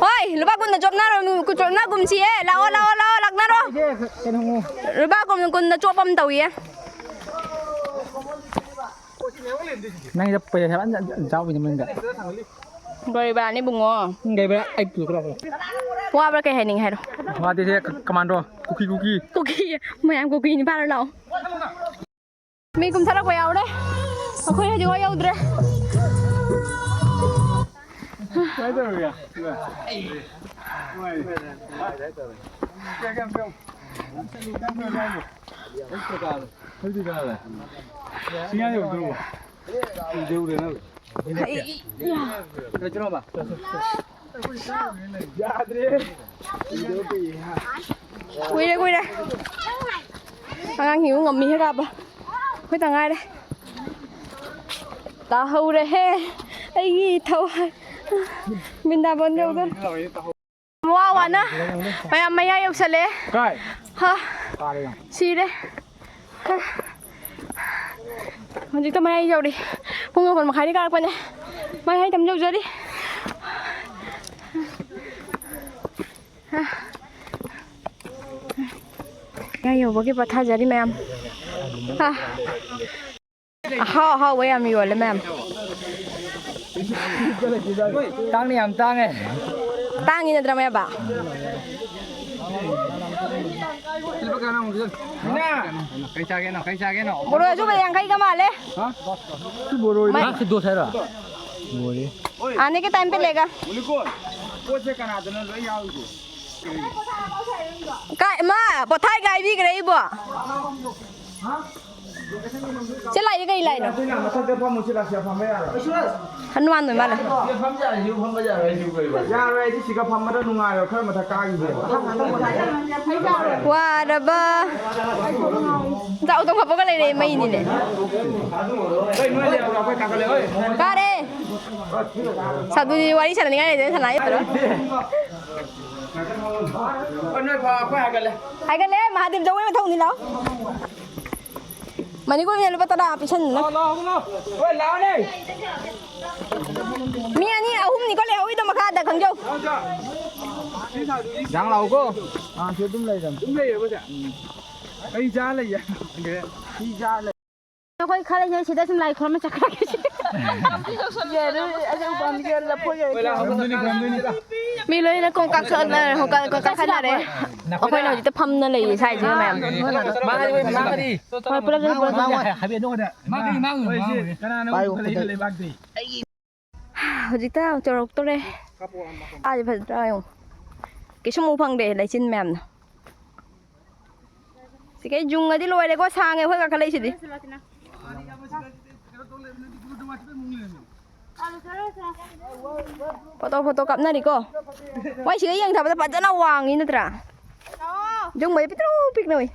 ꯍꯣꯏ, ꯂꯨꯄꯥ ꯀꯨꯟꯅ ꯆꯣꯞꯅꯔꯣ, ꯆꯣꯞꯅꯒꯨꯝꯁꯤꯌꯦ꯫ ꯂꯥꯛꯑꯣ, ꯂꯥꯛꯑꯣ, ꯂꯥꯛꯑꯣ, ꯂꯥꯛꯅꯔꯣ꯫ ꯂꯨꯄꯥ ꯀꯨꯟ, ꯀꯨꯟꯅ ꯆꯣꯞꯄ ꯑꯃ ꯇꯧꯏꯌꯦ꯫ ꯅꯪꯒꯤꯗ ꯄꯩꯁꯥ ꯌꯥꯝ ꯆꯥꯎꯕꯅꯤ ꯃꯅꯤꯡꯗ꯫ ꯕꯣꯔꯤꯕꯥꯅꯤ ꯏꯕꯨꯡꯉꯣ꯫ ꯎꯝ, ꯀꯩꯕ? ꯑꯩ ꯄꯨꯊꯣꯛꯈ꯭ꯔꯣ꯫ ꯋꯥꯕ꯭ꯔꯥ ꯀꯩ ꯍꯥꯏꯅꯤꯡꯉꯤ ꯍꯥꯏꯔꯣ꯫ ꯋꯥꯗꯦꯁꯦ, ꯀ-, ꯀꯃꯥꯟꯗꯣ꯫ ꯀꯨꯀꯤ, ꯀꯨꯀꯤ꯫ ꯀꯨꯀꯤ, ꯃꯌꯥꯝ ꯀꯨꯀꯤꯅꯤ, ꯐꯥꯔꯣ ꯂꯥꯛꯑꯣ꯫ ꯃꯤ ꯀꯨꯝꯊꯔꯛꯄ ꯌꯥꯎꯔꯦ꯫ ꯑꯩꯈꯣꯏ ꯍꯧꯖꯤꯛ ꯋꯥ ꯌꯧꯗ꯭ꯔꯦ꯫ ꯀꯨꯏꯔꯦ, ꯀꯨꯏꯔꯦ꯫ ꯑꯉꯥꯡꯁꯤꯡꯕꯨ ꯉꯝꯃꯤꯍꯦ ꯀꯥꯕ꯫ ꯑꯩꯈꯣꯏꯇ ꯉꯥꯏꯔꯦ꯫ ꯇꯥꯍꯧꯔꯦꯍꯦ ꯑꯩꯒꯤ ꯊꯋꯥꯏ꯫ ꯕ꯭ꯔꯤꯟꯗꯥꯕꯟ ꯌꯧꯗꯣꯔꯦ꯫ ꯋꯥ ꯋꯥꯅ ꯃꯌꯥꯝ ꯃꯌꯥ ꯌꯧꯁꯜꯂꯛꯑꯦ꯫ ꯀꯥꯏ? ꯍꯥ꯫ ꯇꯥꯔꯦ ꯌꯦꯡꯉꯣ꯫ ꯁꯤꯔꯦ꯫ ꯍꯥ꯫ ꯍꯧꯖꯤꯛꯇ ꯃꯌꯥꯏ ꯌꯧꯔꯤ꯫ ꯄꯨꯡ ꯃꯥꯄꯟ ꯃꯈꯥꯏꯗ ꯀꯥꯔꯛꯄꯅꯦ꯫ ꯃꯌꯥꯏ ꯇꯝ ꯌꯧꯖꯔꯤ꯫ ꯍꯥ꯫ ꯃꯌꯥꯏ ꯌꯧꯕꯒꯤ ꯄꯣꯊꯥꯖꯔꯤ ꯃꯌꯥꯝ꯫ ꯍꯥ꯫ ꯑꯍꯥꯎ ꯑꯍꯥꯎꯕ ꯌꯥꯝ ꯌꯣꯜꯂꯦ ꯃꯌꯥꯝ꯫ ꯇꯥꯡꯅꯤ, ꯌꯥꯝ ꯇꯥꯡꯉꯦ꯫ ꯇꯥꯡꯉꯤ ꯅꯠꯇ꯭ꯔꯥ ꯃꯌꯥꯝꯕ? ꯀꯩ ꯆꯥꯒꯦꯅꯣ? ꯀꯩ ꯆꯥꯒꯦꯅꯣ? ꯕꯣꯔꯣ ꯑꯁꯨꯕ ꯌꯥꯡꯈꯩꯒ ꯃꯥꯜꯂꯦ꯫ ꯍꯥ? ꯁꯤ ꯕꯣꯔꯣ ꯃꯩ-, ꯉꯥ ꯈꯤꯗꯣ ꯍꯥꯏꯔꯣ? ꯂꯣꯏꯔꯦ꯫ आने के टाइम पे लेगा। ꯀꯥꯏ, ꯃꯥ, ꯄꯣꯊꯥꯏ ꯀꯥꯏꯕꯤꯈ꯭ꯔꯦ ꯏꯕꯣ꯫ ꯁꯤ ꯂꯥꯏꯁꯦ ꯀꯩ ꯂꯥꯏꯅꯣ? ꯁꯤꯅ ꯃꯊꯛꯇ ꯐꯝꯃꯨ, ꯁꯤ ꯂꯥꯛꯁꯤꯗ ꯐꯝꯕ ꯌꯥꯔꯣꯏ꯫ ꯍꯅꯨꯃꯥꯟ ꯑꯣꯏ ꯃꯥꯜꯂꯦ꯫ ꯁꯤꯗ ꯐꯝ ꯌꯥꯔꯣꯏ, ꯁꯤꯕꯨ ꯐꯝꯕ ꯌꯥꯔꯣꯏ, ꯁꯤꯕꯨ ꯀꯩꯕ? ꯌꯥꯔꯣꯏ, ꯑꯩꯗꯤ ꯁꯤꯒ ꯐꯝꯕꯗ ꯅꯨꯡꯉꯥꯏꯔꯣꯏ, ꯈꯔ ꯃꯊꯛ ꯀꯥꯈꯤꯁꯦ꯫ ꯋꯥꯔꯕ꯫ ꯆꯥꯛ ꯎꯇꯣꯡ ꯍꯥꯞꯄꯒ ꯂꯩꯔꯦ, ꯃꯩꯅꯤꯅꯦ꯫ ꯀꯥꯔꯦ꯫ ꯁꯥꯗꯨꯗꯤ ꯋꯥꯔꯤ ꯁꯥꯟꯅꯅꯤꯡꯉꯥꯏ ꯂꯩꯇꯦ, ꯁꯥꯟꯅ ꯌꯥꯗ꯭ꯔꯣ? ꯍꯥꯏꯒꯠꯂꯦ, ꯃꯍꯥꯗꯦꯕ ꯖꯒꯣꯏ ꯑꯃ ꯊꯧꯅꯤ ꯂꯥꯎ꯫ ꯃꯅꯤꯀꯨꯔꯤꯅ ꯂꯨꯄꯥ ꯇꯔꯥ ꯄꯤꯁꯟꯅ꯫ ꯂꯥꯛꯑꯣ, ꯂꯥꯛꯑꯣ, ꯂꯥꯛꯑꯣ꯫ ꯍꯣꯏ, ꯂꯥꯛꯑꯣꯅꯦ꯫ ꯃꯤ ꯑꯅꯤ ꯑꯍꯨꯝꯅꯤꯀꯣ ꯂꯩꯍꯧꯔꯤꯗꯣ ꯃꯈꯥꯗ, ꯈꯪꯖꯧ꯫ ꯌꯥꯡ ꯂꯥꯛꯎꯀꯣ꯫ ꯑꯥ, ꯁꯤ ꯑꯗꯨꯝ ꯂꯩꯔꯝ꯫ ꯑꯗꯨꯝ ꯂꯩꯔꯕꯁꯦ? ꯎꯝ꯫ ꯑꯩ ꯆꯥ ꯂꯩꯌꯦ꯫ ꯑꯩ ꯆꯥ ꯂꯩ꯫ ꯑꯩꯈꯣꯏ ꯈꯔ ꯂꯩꯁꯦ, ꯁꯤꯗ ꯁꯨꯝ ꯂꯥꯏ ꯈꯨꯔꯨꯝꯕ ꯆꯠꯈ꯭ꯔꯒꯦ꯫ ꯃꯤ ꯂꯣꯏꯅ ꯀꯣꯡꯀꯥ ꯀꯥꯈꯠꯅꯔꯦ, ꯀꯣꯡꯀꯥ ꯀꯥꯈꯠꯅꯔꯦ꯫ ꯑꯩꯈꯣꯏꯅ ꯍꯧꯖꯤꯛꯇ ꯐꯝꯅ ꯂꯩꯌꯦ ꯁ꯭ꯋꯥꯏꯁꯤꯗ ꯃꯌꯥꯝ꯫ ꯃꯥ ꯍꯥꯏꯗꯤ ꯃꯥ ꯍꯥꯏꯗꯤ꯫ ꯍꯣꯏ, ꯄꯨꯂꯞ ꯂꯩ, ꯄꯨꯂꯞ ꯂꯩ꯫ ꯃꯥ ꯍꯥꯏꯗꯤ ꯃꯥ ꯍꯥꯏꯗꯤ꯫ ꯀꯅꯥꯅꯣ ꯄꯥꯏꯌꯨ, ꯄꯨꯈꯠꯂꯛꯏ ꯈꯨꯠꯇꯩ꯫ ꯂꯩꯕꯥꯛꯇꯤ? ꯍꯧꯖꯤꯛꯇ ꯆꯥꯎꯔꯛꯇꯣꯔꯦ꯫ ꯀꯥꯁꯦ ꯐꯖꯗ꯭ꯔꯥ ꯌꯦꯡꯉꯣ꯫ ꯀꯩꯁꯨꯝ ꯎ ꯐꯪꯗꯦ ꯂꯩꯆꯤꯟ ꯃꯌꯥꯝꯅ꯫ ꯁꯤꯒꯩ ꯌꯨꯡꯉꯗꯤ ꯂꯣꯏꯔꯦꯀꯣ, ꯁꯥꯡꯉꯦ ꯑꯩꯈꯣꯏ ꯀꯥꯈꯠꯂꯛꯏꯁꯤꯗꯤ꯫ Photo, photo ꯀꯥꯞꯅꯔꯤꯀꯣ꯫ ꯃꯣꯏ ꯁꯤꯒ ꯌꯦꯡꯊꯕꯗ ꯐꯖꯅ ꯋꯥꯡꯉꯤ ꯅꯠꯇ꯭ꯔꯥ? ꯌꯨꯡꯕꯗꯤ ꯄꯤꯛꯇ꯭ꯔꯨ ꯄꯤꯛꯅ ꯎꯏ꯫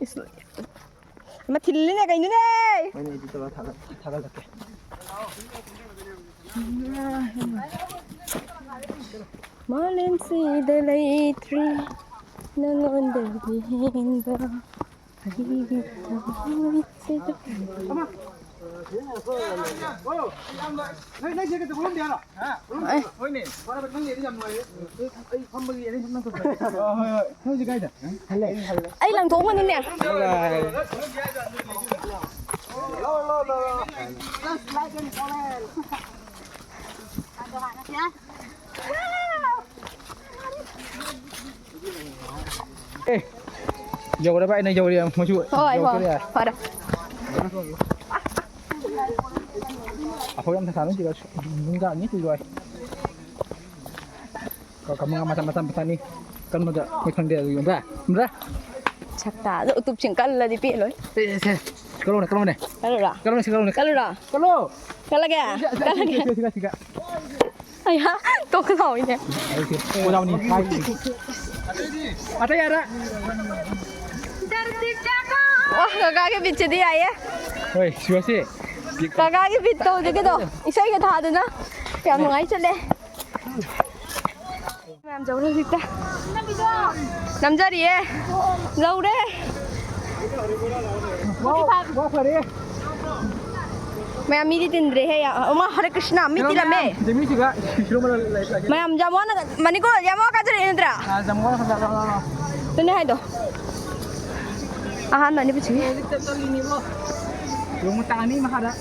ꯏꯁ, ꯃꯥ ꯊꯤꯜꯂꯤꯅꯦ ꯀꯩꯅꯣꯅꯦ? ꯍꯣꯏꯅꯦ, ꯑꯩꯗꯤ ꯇꯧꯔ ꯊꯥꯒꯠ-, ꯊꯥꯒꯠꯂꯛꯀꯦ꯫ ꯃꯥꯂꯦꯝꯁꯤꯗ ꯂꯩꯇ꯭ꯔꯤ ꯅꯉꯣꯟꯗꯒꯤ ꯍꯦꯟꯕ ꯑꯩꯒꯤ ꯊꯃꯣꯏꯁꯤꯗ꯫ ꯅꯣꯏ, ꯅꯣꯏ ꯆꯦ ꯀꯩꯗꯧꯕ ꯂꯣꯟꯗꯦ ꯍꯥꯏꯔꯣ? ꯍꯥ? ꯑꯦ꯫ ꯍꯣꯏꯅꯦ꯫ ꯐꯔꯦ, ꯅꯪ ꯂꯩꯔꯗꯤ ꯌꯥꯝ ꯅꯨꯡꯉꯥꯏꯔꯦ꯫ ꯑꯩ ꯐꯝꯕꯒꯤ arrangement ꯅꯪ ꯇꯧꯊꯣꯛꯑꯣ꯫ ꯍꯣꯏ, ꯍꯣꯏ, ꯍꯣꯏ꯫ ꯅꯪ ꯍꯧꯖꯤꯛ ꯀꯥꯏꯗ? ꯍꯜꯂꯦ꯫ ꯑꯩ ꯂꯪꯊꯣꯛꯑꯝꯒꯅꯤꯅꯦ꯫ ꯂꯥꯎ, ꯂꯥꯎ, ꯂꯥꯎ, ꯂꯥꯎ꯫ ꯑꯦ, ꯌꯧꯔꯕ? ꯑꯩꯅ ꯌꯧꯔꯦ, ꯃꯣꯏꯁꯨ ꯍꯣꯏ, ꯍꯣꯏ, ꯌꯧꯔꯛꯇꯣꯔꯦ꯫ ꯐꯔꯦ꯫ ꯑꯐꯧ ꯌꯥꯝ ꯊꯥꯅ ꯁꯤꯔ ꯅꯨꯡꯗꯥꯡꯅꯤ ꯀꯨꯏꯔꯣꯏ꯫ ꯀ-, ꯀ-, ꯃꯉꯥ ꯃꯆꯥ, ꯃꯆꯥ, ꯃꯆꯥꯅꯤ꯫ ꯀꯟꯕꯗ ꯃꯣꯏ ꯈꯪꯗꯦ ꯑꯗꯨ ꯌꯣꯟꯕ꯭ꯔꯥ? ꯌꯣꯟꯕ꯭ꯔꯥ? ꯁꯛꯇꯥ, ꯑꯗꯣ ꯎꯇꯨꯞꯁꯤꯡ ꯀꯜꯂꯗꯤ ꯄꯦꯜꯂꯣꯏ꯫ ꯁꯦ, ꯁꯦ, ꯁꯦ꯫ ꯀꯜꯂꯣꯅꯦ, ꯀꯜꯂꯣꯅꯦ꯫ ꯀꯜꯂꯨꯔꯥ? ꯀꯜꯂꯣꯅꯦ, ꯁꯤ ꯀꯜꯂꯣꯅꯦ꯫ ꯀꯜꯂꯨꯔꯥ? ꯀꯜꯂꯣ꯫ ꯀꯜꯂꯒꯦ? ꯁꯤ, ꯁꯤ, ꯀꯜꯂꯒꯦ꯫ ꯁꯤ, ꯁꯤ, ꯁꯤ, ꯁꯤ꯫ ꯑꯩꯍꯥ, ꯇꯣꯛꯀꯗꯧꯔꯤꯅꯦ꯫ ꯑꯣꯖꯥ ꯃꯅꯤ, ꯍꯥꯏ꯫ ꯑꯇꯩ ꯌꯥꯔꯦ꯫ ꯋꯥ, ꯀꯀꯥꯒꯤ ꯕꯤꯠꯁꯤꯗꯤ ꯌꯥꯏꯌꯦ꯫ ꯍꯣꯏ, ꯁꯤꯕꯁꯤ꯫ ꯀꯀꯥꯒꯤ ꯕꯤꯠ ꯇꯧꯗꯦ ꯀꯩꯗꯧ? ꯏꯁꯩꯒ ꯊꯥꯗꯅ꯫ ꯌꯥꯝ ꯅꯨꯡꯉꯥꯏ ꯆꯠꯂꯦ꯫ ꯃꯌꯥꯝ ꯌꯧꯔꯦ ꯍꯧꯖꯤꯛꯇ꯫ ꯅꯝꯖꯔꯤꯌꯦ꯫ ꯌꯧꯔꯦ꯫ ꯋꯥ, ꯋꯥ ꯐꯔꯦ꯫ ꯃꯌꯥꯝ ꯃꯤꯗꯤ ꯇꯤꯟꯗ꯭ꯔꯦꯍꯦ꯫ ꯑꯃ ꯍꯔꯦ ꯀ꯭ꯔꯤꯁꯅ ꯃꯤ ꯇꯤꯜꯂꯝꯃꯦ꯫ ꯖꯦꯃꯤꯁꯤꯒ ꯏꯁꯤꯔꯣ ꯑꯃ ꯂꯩ-, ꯂꯩ-, ꯂꯩ-, ꯃꯌꯥꯝ ꯖꯥꯃꯣꯅ ꯃꯅꯤꯀꯣ ꯖꯥꯃꯣ ꯀꯥꯖꯔꯛꯑꯦ ꯅꯠꯇ꯭ꯔꯥ? ꯑꯥ, ꯖꯥꯃꯣ ꯈꯔ ꯈꯔ ꯂꯥꯎ, ꯂꯥꯎ, ꯂꯥꯎ꯫ ꯑꯗꯨꯅꯦ ꯍꯥꯏꯗꯣ꯫ ꯑꯍꯥꯟꯕꯅꯤ ꯄꯨꯁꯤ꯫ ꯌꯣꯡ ꯃꯆꯥ ꯑꯅꯤ ꯃꯈꯥꯗ꯫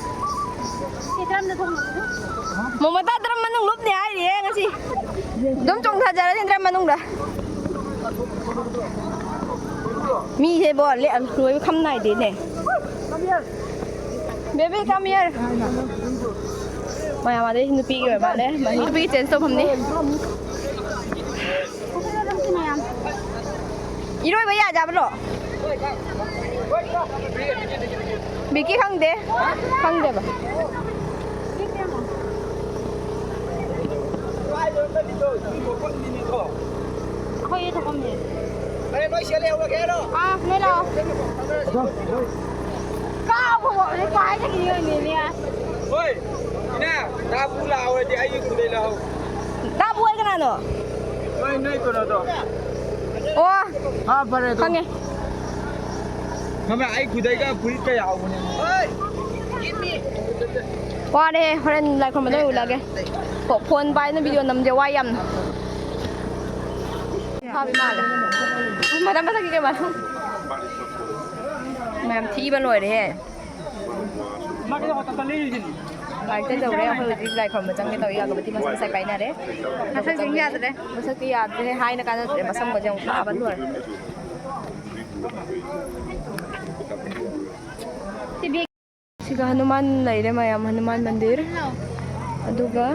ꯃꯣꯃꯣꯇꯥ ꯗ꯭ꯔꯝ ꯃꯅꯨꯡ ꯂꯨꯞꯅꯤ ꯍꯥꯏꯔꯤꯌꯦ ꯉꯁꯤ꯫ ꯑꯗꯨꯝ ꯆꯣꯡꯊꯖꯔꯅꯤ ꯗ꯭ꯔꯝ ꯃꯅꯨꯡꯗ꯫ ꯃꯤꯁꯦ ꯕꯣ ꯂꯦꯛꯑ ꯂꯣꯏꯕ ꯈꯝ ꯅꯥꯏꯗꯦꯅꯦ꯫ Baby, come here. ꯃꯌꯥꯝ ꯑꯗꯩ ꯅꯨꯄꯤꯒꯤ ꯑꯣꯏꯕ ꯃꯥꯜꯂꯦ꯫ ꯃꯍꯤ ꯅꯨꯄꯤꯒꯤ change ꯇꯧꯐꯝꯅꯤ꯫ ꯏꯔꯣꯏꯕ ꯌꯥꯖꯕ꯭ꯔꯣ? ꯕꯤꯀꯤ ꯈꯪꯗꯦ꯫ ꯈꯪꯗꯦꯕ꯫ ꯑꯩꯈꯣꯏ ꯊꯣꯛꯐꯝꯅꯦ꯫ ꯑꯥ, ꯅꯣꯏ ꯂꯥꯛꯑꯣ꯫ ꯀꯥꯎꯕ ꯄꯥꯏꯗꯒꯤ ꯌꯣꯟꯅꯤꯅꯦ꯫ ꯍꯣꯏ, ꯏꯅꯦ, ꯇꯥꯕꯨ ꯂꯥꯛꯑꯣꯗꯤ ꯑꯩꯒꯤ ꯈꯨꯗꯩ ꯂꯧꯍꯧ꯫ ꯇꯥꯕꯨ ꯍꯥꯏ ꯀꯅꯥꯅꯣ? ꯅꯣꯏ, ꯅꯣꯏ ꯀꯩꯅꯣꯗꯣ꯫ ꯑꯣ꯫ ꯍꯥ, ꯐꯔꯦ ꯑꯗꯨ꯫ ꯈꯪꯉꯦ꯫ ꯈꯪꯉꯦ, ꯑꯩ ꯈꯨꯗꯩꯒ ꯐꯨꯔꯤꯠꯀ ꯌꯥꯎꯕꯅꯦ꯫ ꯍꯣꯏ, give me꯫ ꯋꯥꯔꯦ, ꯍꯣꯔꯦꯟ ꯂꯥꯏ ꯈꯨꯔꯨꯝꯕꯗ ꯑꯣꯏꯅ ꯎꯠꯂꯛꯑꯒꯦ꯫ ꯐꯣ-, phone ꯄꯥꯏꯅ video ꯅꯝꯁꯦ, ꯋꯥꯏ ꯌꯥꯝꯅ꯫ ꯐꯥꯕꯤ ꯃꯥꯜꯂꯦ꯫ ꯃꯅꯝ ꯃꯊꯛꯀꯤ ꯀꯩ ꯃꯥꯜꯂꯦ? ꯃꯌꯥꯝ ꯊꯤꯕ ꯂꯣꯏꯔꯦꯍꯦ꯫ ꯂꯥꯏꯔꯤꯛ ꯇꯝꯗꯧꯔꯦ꯫ ꯑꯩꯈꯣꯏ ꯍꯧꯖꯤꯛ ꯂꯥꯏ ꯈꯨꯔꯨꯝꯕ ꯆꯪꯒꯦ ꯇꯧꯔꯤ꯫ ꯌꯥꯒꯕꯗꯤ ꯃꯁꯝ ꯉꯁꯥꯏ ꯀꯥꯏꯅꯔꯦ꯫ ꯃꯁꯛꯁꯤꯡ ꯌꯥꯗ꯭ꯔꯦ꯫ ꯃꯁꯛꯇꯤ ꯌꯥꯗ꯭ꯔꯦ꯫ ꯍꯥꯏꯅ ꯀꯥꯟꯅꯗ꯭ꯔꯦ꯫ ꯃꯁꯝꯒꯁꯦ ꯑꯃꯨꯛ ꯐꯥꯕ ꯂꯣꯏꯔꯦ꯫ ꯁꯤꯒ ꯍꯅꯨꯃꯥꯟ ꯂꯩꯔꯦ ꯃꯌꯥꯝ, ꯍꯅꯨꯃꯥꯟ ꯃꯟꯗꯤꯔ꯫ ꯑꯗꯨꯒ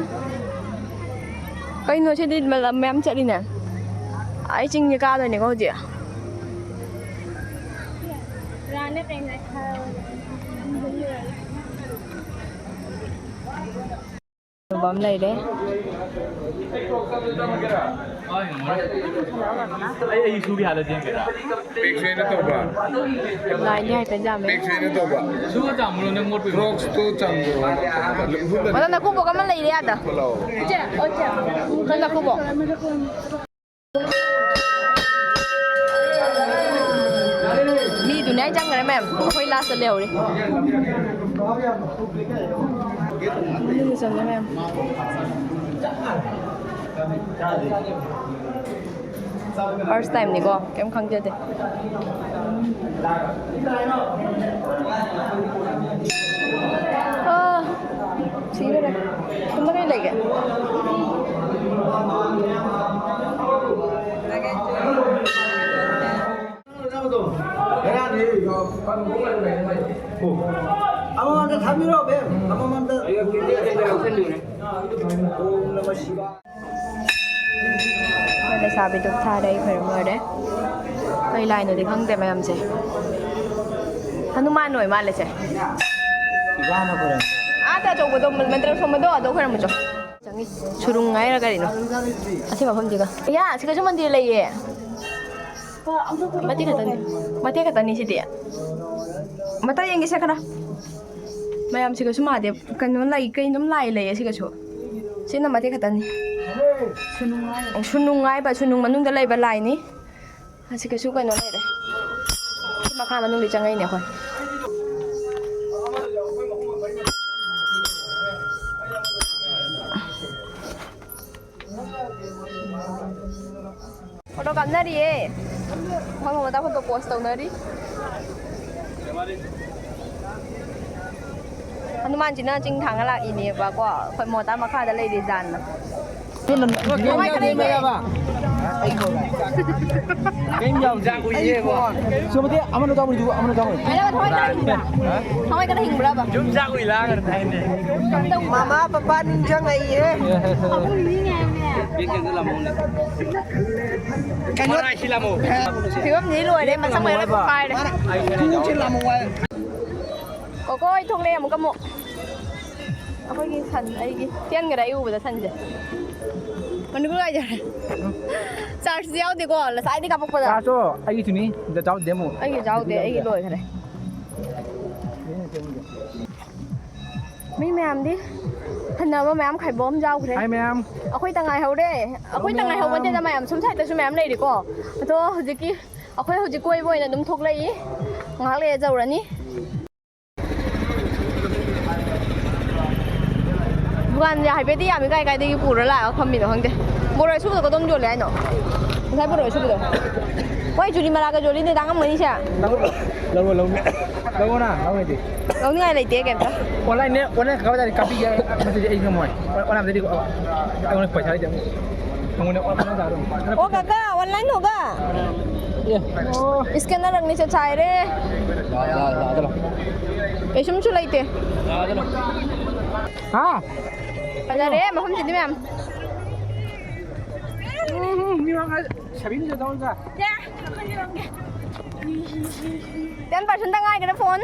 ꯀꯩꯅꯣ ꯁꯤꯗꯤ ꯂꯝ ꯃꯌꯥꯝ ꯆꯠꯂꯤꯅꯦ꯫ ꯑꯩ ꯆꯤꯡꯁꯦ ꯀꯥꯗꯣꯏꯅꯦꯀꯣ ꯍꯧꯖꯤꯛ꯫ ꯑꯃ ꯂꯩꯔꯦ꯫ ꯑꯩ, ꯑꯩ ꯁꯨꯒꯦ ꯍꯥꯏꯔꯗꯤ ꯌꯦꯡꯒꯦꯔꯥ? ꯄꯦꯛꯁ ꯑꯣꯏꯅ ꯇꯧꯕ꯫ ꯂꯥꯏꯟꯗꯤ ꯍꯥꯏꯐꯦꯠ ꯌꯥꯝꯃꯦ꯫ ꯄꯦꯛꯁ ꯑꯣꯏꯅ ꯇꯧꯕ꯫ ꯁꯨꯒ ꯆꯥꯝꯃꯨꯔꯣ ꯅꯪ ꯃꯣꯠꯄꯩ꯫ ꯀ꯭ꯔꯣꯛꯁꯇꯣ ꯆꯥꯝꯃꯨꯔꯣ꯫ ꯃꯊꯪꯗ ꯈꯨꯕꯣꯛ ꯑꯃ ꯂꯩꯔꯦ ꯑꯥꯗ꯫ ꯂꯥꯛꯑꯣ꯫ ꯅꯪ ꯈꯨꯕꯣꯛ꯫ ꯃꯤ ꯗꯨꯅꯤꯌꯥ ꯆꯪꯈ꯭ꯔꯦ ꯃꯌꯥꯝ, ꯑꯩꯈꯣꯏ ꯂꯥꯁꯇ ꯂꯩꯍꯧꯔꯤ꯫ ꯃꯤꯗꯨ ꯆꯪꯉꯦ ꯃꯌꯥꯝ꯫ ꯐꯥꯔꯁ ꯇꯥꯏꯝꯅꯤꯀꯣ, ꯀꯩꯝ ꯈꯪꯖꯗꯦ꯫ ꯑꯥ, ꯁꯤꯗꯣꯔꯦ꯫ ꯁꯣꯝꯗ ꯀꯩ ꯂꯩꯒꯦ? ꯑꯃꯃꯝꯗ ꯊꯥꯕꯤꯔꯣ, ꯃꯦꯝ꯫ ꯑꯃꯃꯝꯗ꯫ ꯑꯣꯝ ꯅꯃ ꯁꯤꯋꯥ꯫ ꯑꯩꯈꯣꯏ ꯂꯩꯁꯥꯕꯤ ꯙꯨꯞ ꯊꯥꯔꯦ, ꯑꯩ ꯈꯣꯏꯔꯝ ꯂꯣꯏꯔꯦ꯫ ꯀꯩ ꯂꯥꯏꯅꯣꯗꯤ ꯈꯪꯗꯦ ꯃꯌꯥꯝꯁꯦ꯫ ꯍꯅꯨꯃꯥꯟ ꯑꯣꯏ ꯃꯥꯜꯂꯦ ꯁꯦ꯫ ꯏꯕꯥꯅ ꯈꯣꯏꯔꯝ꯫ ꯑꯥꯗ ꯑꯆꯧꯕꯗꯣ, ꯃꯟꯇ꯭ꯔ ꯁꯣꯟꯕꯗꯣ, ꯑꯗꯣ ꯈꯣꯏꯔꯝꯃꯨ ꯆꯣ꯫ ꯆꯪꯉꯤ꯫ ꯁꯨꯔꯨꯡ ꯍꯥꯏꯔ ꯀꯔꯤꯅꯣ? ꯑꯁꯤ ꯃꯐꯝꯁꯤꯒ꯫ ꯏꯌꯥ, ꯁꯤꯒꯁꯨ ꯃꯟꯗꯤꯔ ꯂꯩꯌꯦ꯫ ꯃꯇꯦꯛ ꯈꯛꯇꯅꯤ꯫ ꯃꯇꯦꯛ ꯈꯛꯇꯅꯤ ꯁꯤꯗꯤ꯫ ꯃꯇꯥ ꯌꯦꯡꯒꯦꯁꯦ ꯈꯔ꯫ ꯃꯌꯥꯝꯁꯤꯒꯁꯨ ꯃꯍꯥꯗꯦꯕ ꯀꯩꯅꯣ ꯂꯩ, ꯀꯩꯅꯣꯝ ꯂꯥꯏ ꯂꯩꯌꯦ ꯁꯤꯒꯁꯨ꯫ ꯁꯤꯅ ꯃꯇꯦꯛ ꯈꯛꯇꯅꯤ꯫ ꯁꯨꯅꯨꯡ ꯍꯥꯏꯕ, ꯁꯨꯅꯨꯡ ꯃꯅꯨꯡꯗ ꯂꯩꯕ ꯂꯥꯏꯅꯤ꯫ ꯑꯁꯤꯒꯁꯨ ꯀꯩꯅꯣ ꯂꯩꯔꯦ꯫ ꯁꯤ ꯃꯈꯥ ꯃꯅꯨꯡꯗ ꯆꯪꯉꯛꯏꯅꯦ ꯑꯩꯈꯣꯏ꯫ ꯐꯣꯇꯣ ꯀꯥꯞꯅꯔꯤꯌꯦ꯫ ꯃꯐꯝ ꯑꯃꯗ ꯐꯣꯇꯣ ꯄꯣꯁ ꯇꯧꯅꯔꯤ꯫ ꯍꯅꯨꯃꯥꯟꯁꯤꯅ ꯆꯤꯡ ꯊꯥꯡꯉ ꯂꯥꯛꯏꯅꯦꯕꯀꯣ꯫ ꯑꯩꯈꯣꯏ ꯃꯣꯇꯥ ꯃꯈꯥꯗ ꯂꯩꯔꯤ ꯖꯥꯟꯅ꯫ ꯊꯋꯥꯏ ꯈꯔ ꯍꯤꯡꯉꯦ꯫ ꯀꯩꯝ ꯌꯥꯎꯗꯦ꯫ ꯁꯣꯝꯗꯤ ꯑꯃꯅ ꯆꯥꯎꯕꯅꯤ, ꯑꯃꯅ ꯆꯥꯎꯕꯅꯤ꯫ ꯊꯋꯥꯏ ꯈꯔ ꯍꯤꯡꯕ꯭ꯔꯕ? ꯌꯨꯝ ꯆꯥꯛ ꯎꯏ ꯂꯥꯡꯉꯒ ꯊꯥꯏꯅꯦ꯫ ꯃꯃꯥ ꯄꯄꯥ ꯅꯤꯡꯁꯤꯡꯉꯛꯏꯌꯦ꯫ ꯀꯩꯅꯣ ꯐꯤꯕꯝꯁꯤ ꯂꯣꯏꯔꯦ, ꯃꯁꯛ ꯃꯌꯥꯝ ꯂꯣꯏ ꯄꯣꯛꯈꯥꯏꯔꯦ꯫ ꯀꯣꯀꯣ, ꯑꯩ ꯊꯣꯛꯂꯛꯑꯦ ꯑꯃꯨꯛꯀ ꯑꯃꯨꯛ꯫ ꯑꯩꯈꯣꯏꯒꯤ ꯁꯟ, ꯑꯩꯒꯤ ꯆꯦꯟꯈꯔꯦ ꯑꯩ ꯎꯕꯗ ꯁꯟꯁꯦ꯫ ꯃꯅꯤꯄꯨꯔ ꯍꯥꯏꯖꯔꯦ꯫ ꯆꯥꯔꯖꯁꯤ ꯌꯥꯎꯗꯦꯀꯣ, ꯉꯁꯥꯏꯗꯤ ꯀꯥꯞꯄꯛꯄꯗ꯫ ꯆꯥꯔꯖꯇꯣ ꯑꯩꯒꯤꯁꯨꯅꯤ, ꯑꯗ ꯌꯥꯎꯗꯦ ꯑꯃꯨꯛ꯫ ꯑꯩꯒꯤ ꯌꯥꯎꯗꯦ, ꯑꯩꯒꯤ ꯂꯣꯏꯈꯔꯦ꯫ ꯃꯤ ꯃꯌꯥꯝꯗꯤ ꯍꯟꯅꯕ ꯃꯌꯥꯝ ꯈꯥꯏꯕꯣꯛ ꯑꯃ ꯌꯥꯎꯈ꯭ꯔꯦ꯫ ꯍꯥꯏ ꯃꯌꯥꯝ꯫ ꯑꯩꯈꯣꯏꯇ ꯉꯥꯏꯍꯧꯔꯦ꯫ ꯑꯩꯈꯣꯏꯇ ꯉꯥꯏꯍꯧꯕ ꯅꯠꯇꯦꯗ, ꯃꯌꯥꯝ ꯁꯨꯝ ꯁꯥꯏꯗꯁꯨ ꯃꯌꯥꯝ ꯂꯩꯔꯤꯀꯣ꯫ ꯑꯗꯣ ꯍꯧꯖꯤꯛꯀꯤ ꯑꯩꯈꯣꯏ ꯍꯧꯖꯤꯛ ꯀꯣꯏꯕ ꯑꯣꯏꯅ ꯑꯗꯨꯝ ꯊꯣꯛꯂꯛꯏ꯫ ꯉꯥꯏꯍꯥꯛ ꯂꯩꯔ ꯌꯧꯔꯅꯤ꯫ ꯗꯨꯀꯥꯟꯁꯦ ꯍꯥꯏꯐꯦꯠꯇꯤ ꯌꯥꯝꯃꯤ, ꯀꯥꯏ ꯀꯥꯏꯗꯒꯤ ꯄꯨꯔ ꯂꯥꯛꯑꯒ ꯐꯝꯃꯤꯅꯣ ꯈꯪꯗꯦ꯫ ꯕꯣꯔꯣꯏ ꯑꯁꯨꯕꯗꯣ ꯀꯗꯣꯝ ꯌꯣꯜꯂꯦ ꯍꯥꯏꯅꯣ? ꯉꯁꯥꯏ ꯕꯣꯔꯣꯏ ꯑꯁꯨꯕꯗꯣ꯫ ꯃꯣꯏ ꯆꯨꯔꯤ ꯃꯔꯥꯒ ꯌꯣꯜꯂꯤꯅꯦ, ꯇꯥꯡꯉꯝꯒꯅꯤ ꯁꯦ꯫ ꯂꯧꯔꯣ, ꯂꯧꯔꯣ, ꯂꯧꯔꯣ꯫ ꯂꯧꯔꯣꯅ, ꯂꯧꯔꯣꯗꯤ꯫ ꯂꯧꯅꯤꯡꯉꯥꯏ ꯂꯩꯇꯦ ꯀꯩꯝꯇ꯫ ꯑꯣꯟꯂꯥꯏꯟꯅꯦ, ꯑꯣꯟꯂꯥꯏꯟ ꯀꯛꯄ ꯇꯥꯔꯗꯤ ꯀꯛꯄꯤꯒꯦ꯫ ꯅꯠꯇ꯭ꯔꯗꯤ ꯑꯩ ꯉꯝꯃꯣꯏ꯫ ꯑꯣꯟꯂꯥꯏꯟꯗꯗꯤ ꯑꯩꯉꯣꯟꯗ ꯄꯩꯁꯥ ꯂꯩꯇꯦ꯫ ꯑꯩꯉꯣꯟꯗ ꯑꯣꯟꯂꯥꯏꯟ ꯇꯥꯔꯣ꯫ ꯑꯣ ꯀꯀꯥ, ꯑꯣꯟꯂꯥꯏꯟ ꯍꯣꯒ꯫ ꯑꯦ꯫ ꯑꯣ꯫ ꯏꯁꯀꯦꯅꯔ ꯔꯪꯅꯤ ꯁꯦ ꯆꯥꯏꯔꯦ꯫ ꯂꯥꯛꯑꯣ, ꯂꯥꯛꯑꯣ, ꯂꯥꯛꯑꯣ, ꯂꯥꯛꯑꯣ꯫ ꯀꯩꯁꯨꯝꯁꯨ ꯂꯩꯇꯦ꯫ ꯂꯥꯛꯑꯣ, ꯂꯥꯛꯑꯣ꯫ ꯍꯥ? ꯐꯖꯔꯦ ꯃꯐꯝꯁꯤꯗꯤ ꯃꯌꯥꯝ꯫ ꯎꯝ, ꯃꯤ ꯃꯌꯥꯝ ꯁꯦꯚꯤꯡꯁꯦ ꯇꯧꯔꯒ꯫ ꯇꯦꯟ ꯄꯥꯔꯁꯦꯟꯗ ꯉꯥꯏꯈ꯭ꯔꯦ ꯐꯣꯟ꯫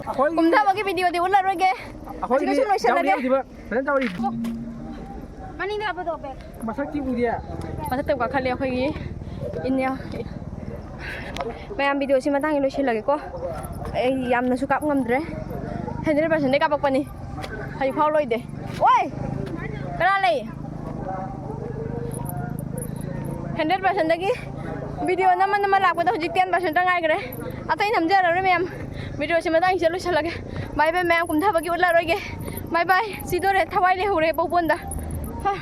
ꯑꯩꯈꯣꯏꯒꯤ ꯀꯨꯝꯊꯕꯒꯤ ꯚꯤꯗꯤꯑꯣꯗꯤ ꯎꯠꯂꯔꯣꯏꯒꯦ꯫ ꯑꯩꯈꯣꯏꯒꯤ ꯑꯁꯤꯗ ꯁꯨꯝ ꯂꯣꯏꯁꯤꯜꯂꯒꯦ꯫ ꯌꯥꯎꯔꯤꯕ ꯐꯖꯅ ꯇꯧꯔꯤ꯫ ꯃꯅꯤꯡꯗ ꯍꯥꯞꯄꯗꯣ ꯕꯦꯛ꯫ ꯃꯁꯛꯇꯤ ꯎꯗꯦ꯫ ꯃꯊꯛꯇ ꯀꯥꯈꯠꯂꯦ ꯑꯩꯈꯣꯏꯒꯤ ꯏꯟꯅ-, ꯃꯌꯥꯝ ꯚꯤꯗꯤꯑꯣꯁꯤ ꯃꯇꯥꯡꯁꯤ ꯂꯣꯏꯁꯤꯜꯂꯒꯦꯀꯣ꯫ ꯑꯩ ꯌꯥꯝꯅꯁꯨ ꯀꯥꯞ ꯉꯝꯗ꯭ꯔꯦ꯫ ꯍꯟꯗ꯭ꯔꯦꯠ ꯄꯥꯔꯁꯦꯟꯗꯩ ꯀꯥꯞꯄꯛꯄꯅꯤ꯫ ꯍꯧꯖꯤꯛꯐꯥꯎ ꯂꯣꯏꯗꯦ꯫ ꯑꯣꯏ! ꯀꯅꯥ ꯂꯩ? ꯍꯟꯗ꯭ꯔꯦꯠ ꯄꯥꯔꯁꯦꯟꯗꯒꯤ ꯚꯤꯗꯤꯑꯣ ꯅꯝꯃ ꯅꯝꯃ ꯂꯥꯛꯄꯗ ꯍꯧꯖꯤꯛ ꯇꯦꯟ ꯄꯥꯔꯁꯦꯟꯇ ꯉꯥꯏꯈ꯭ꯔꯦ꯫ ꯑꯇꯩ ꯅꯝꯖꯔꯔꯣꯏ ꯃꯌꯥꯝ꯫ ꯚꯤꯗꯤꯑꯣꯁꯤ ꯃꯇꯥꯡꯁꯤꯗ ꯂꯣꯏꯁꯤꯜꯂꯒꯦ꯫ ꯕꯥꯏ ꯕꯥꯏ ꯃꯌꯥꯝ, ꯀꯨꯝꯊꯕꯒꯤ ꯎꯠꯂꯔꯣꯏꯒꯦ꯫ ꯕꯥꯏ ꯕꯥꯏ꯫ ꯁꯤꯗꯣꯔꯦ꯫ ꯊꯋꯥꯏ ꯂꯩꯍꯧꯔꯦ ꯄꯣꯄꯣꯟꯗ꯫ ꯍꯥ꯫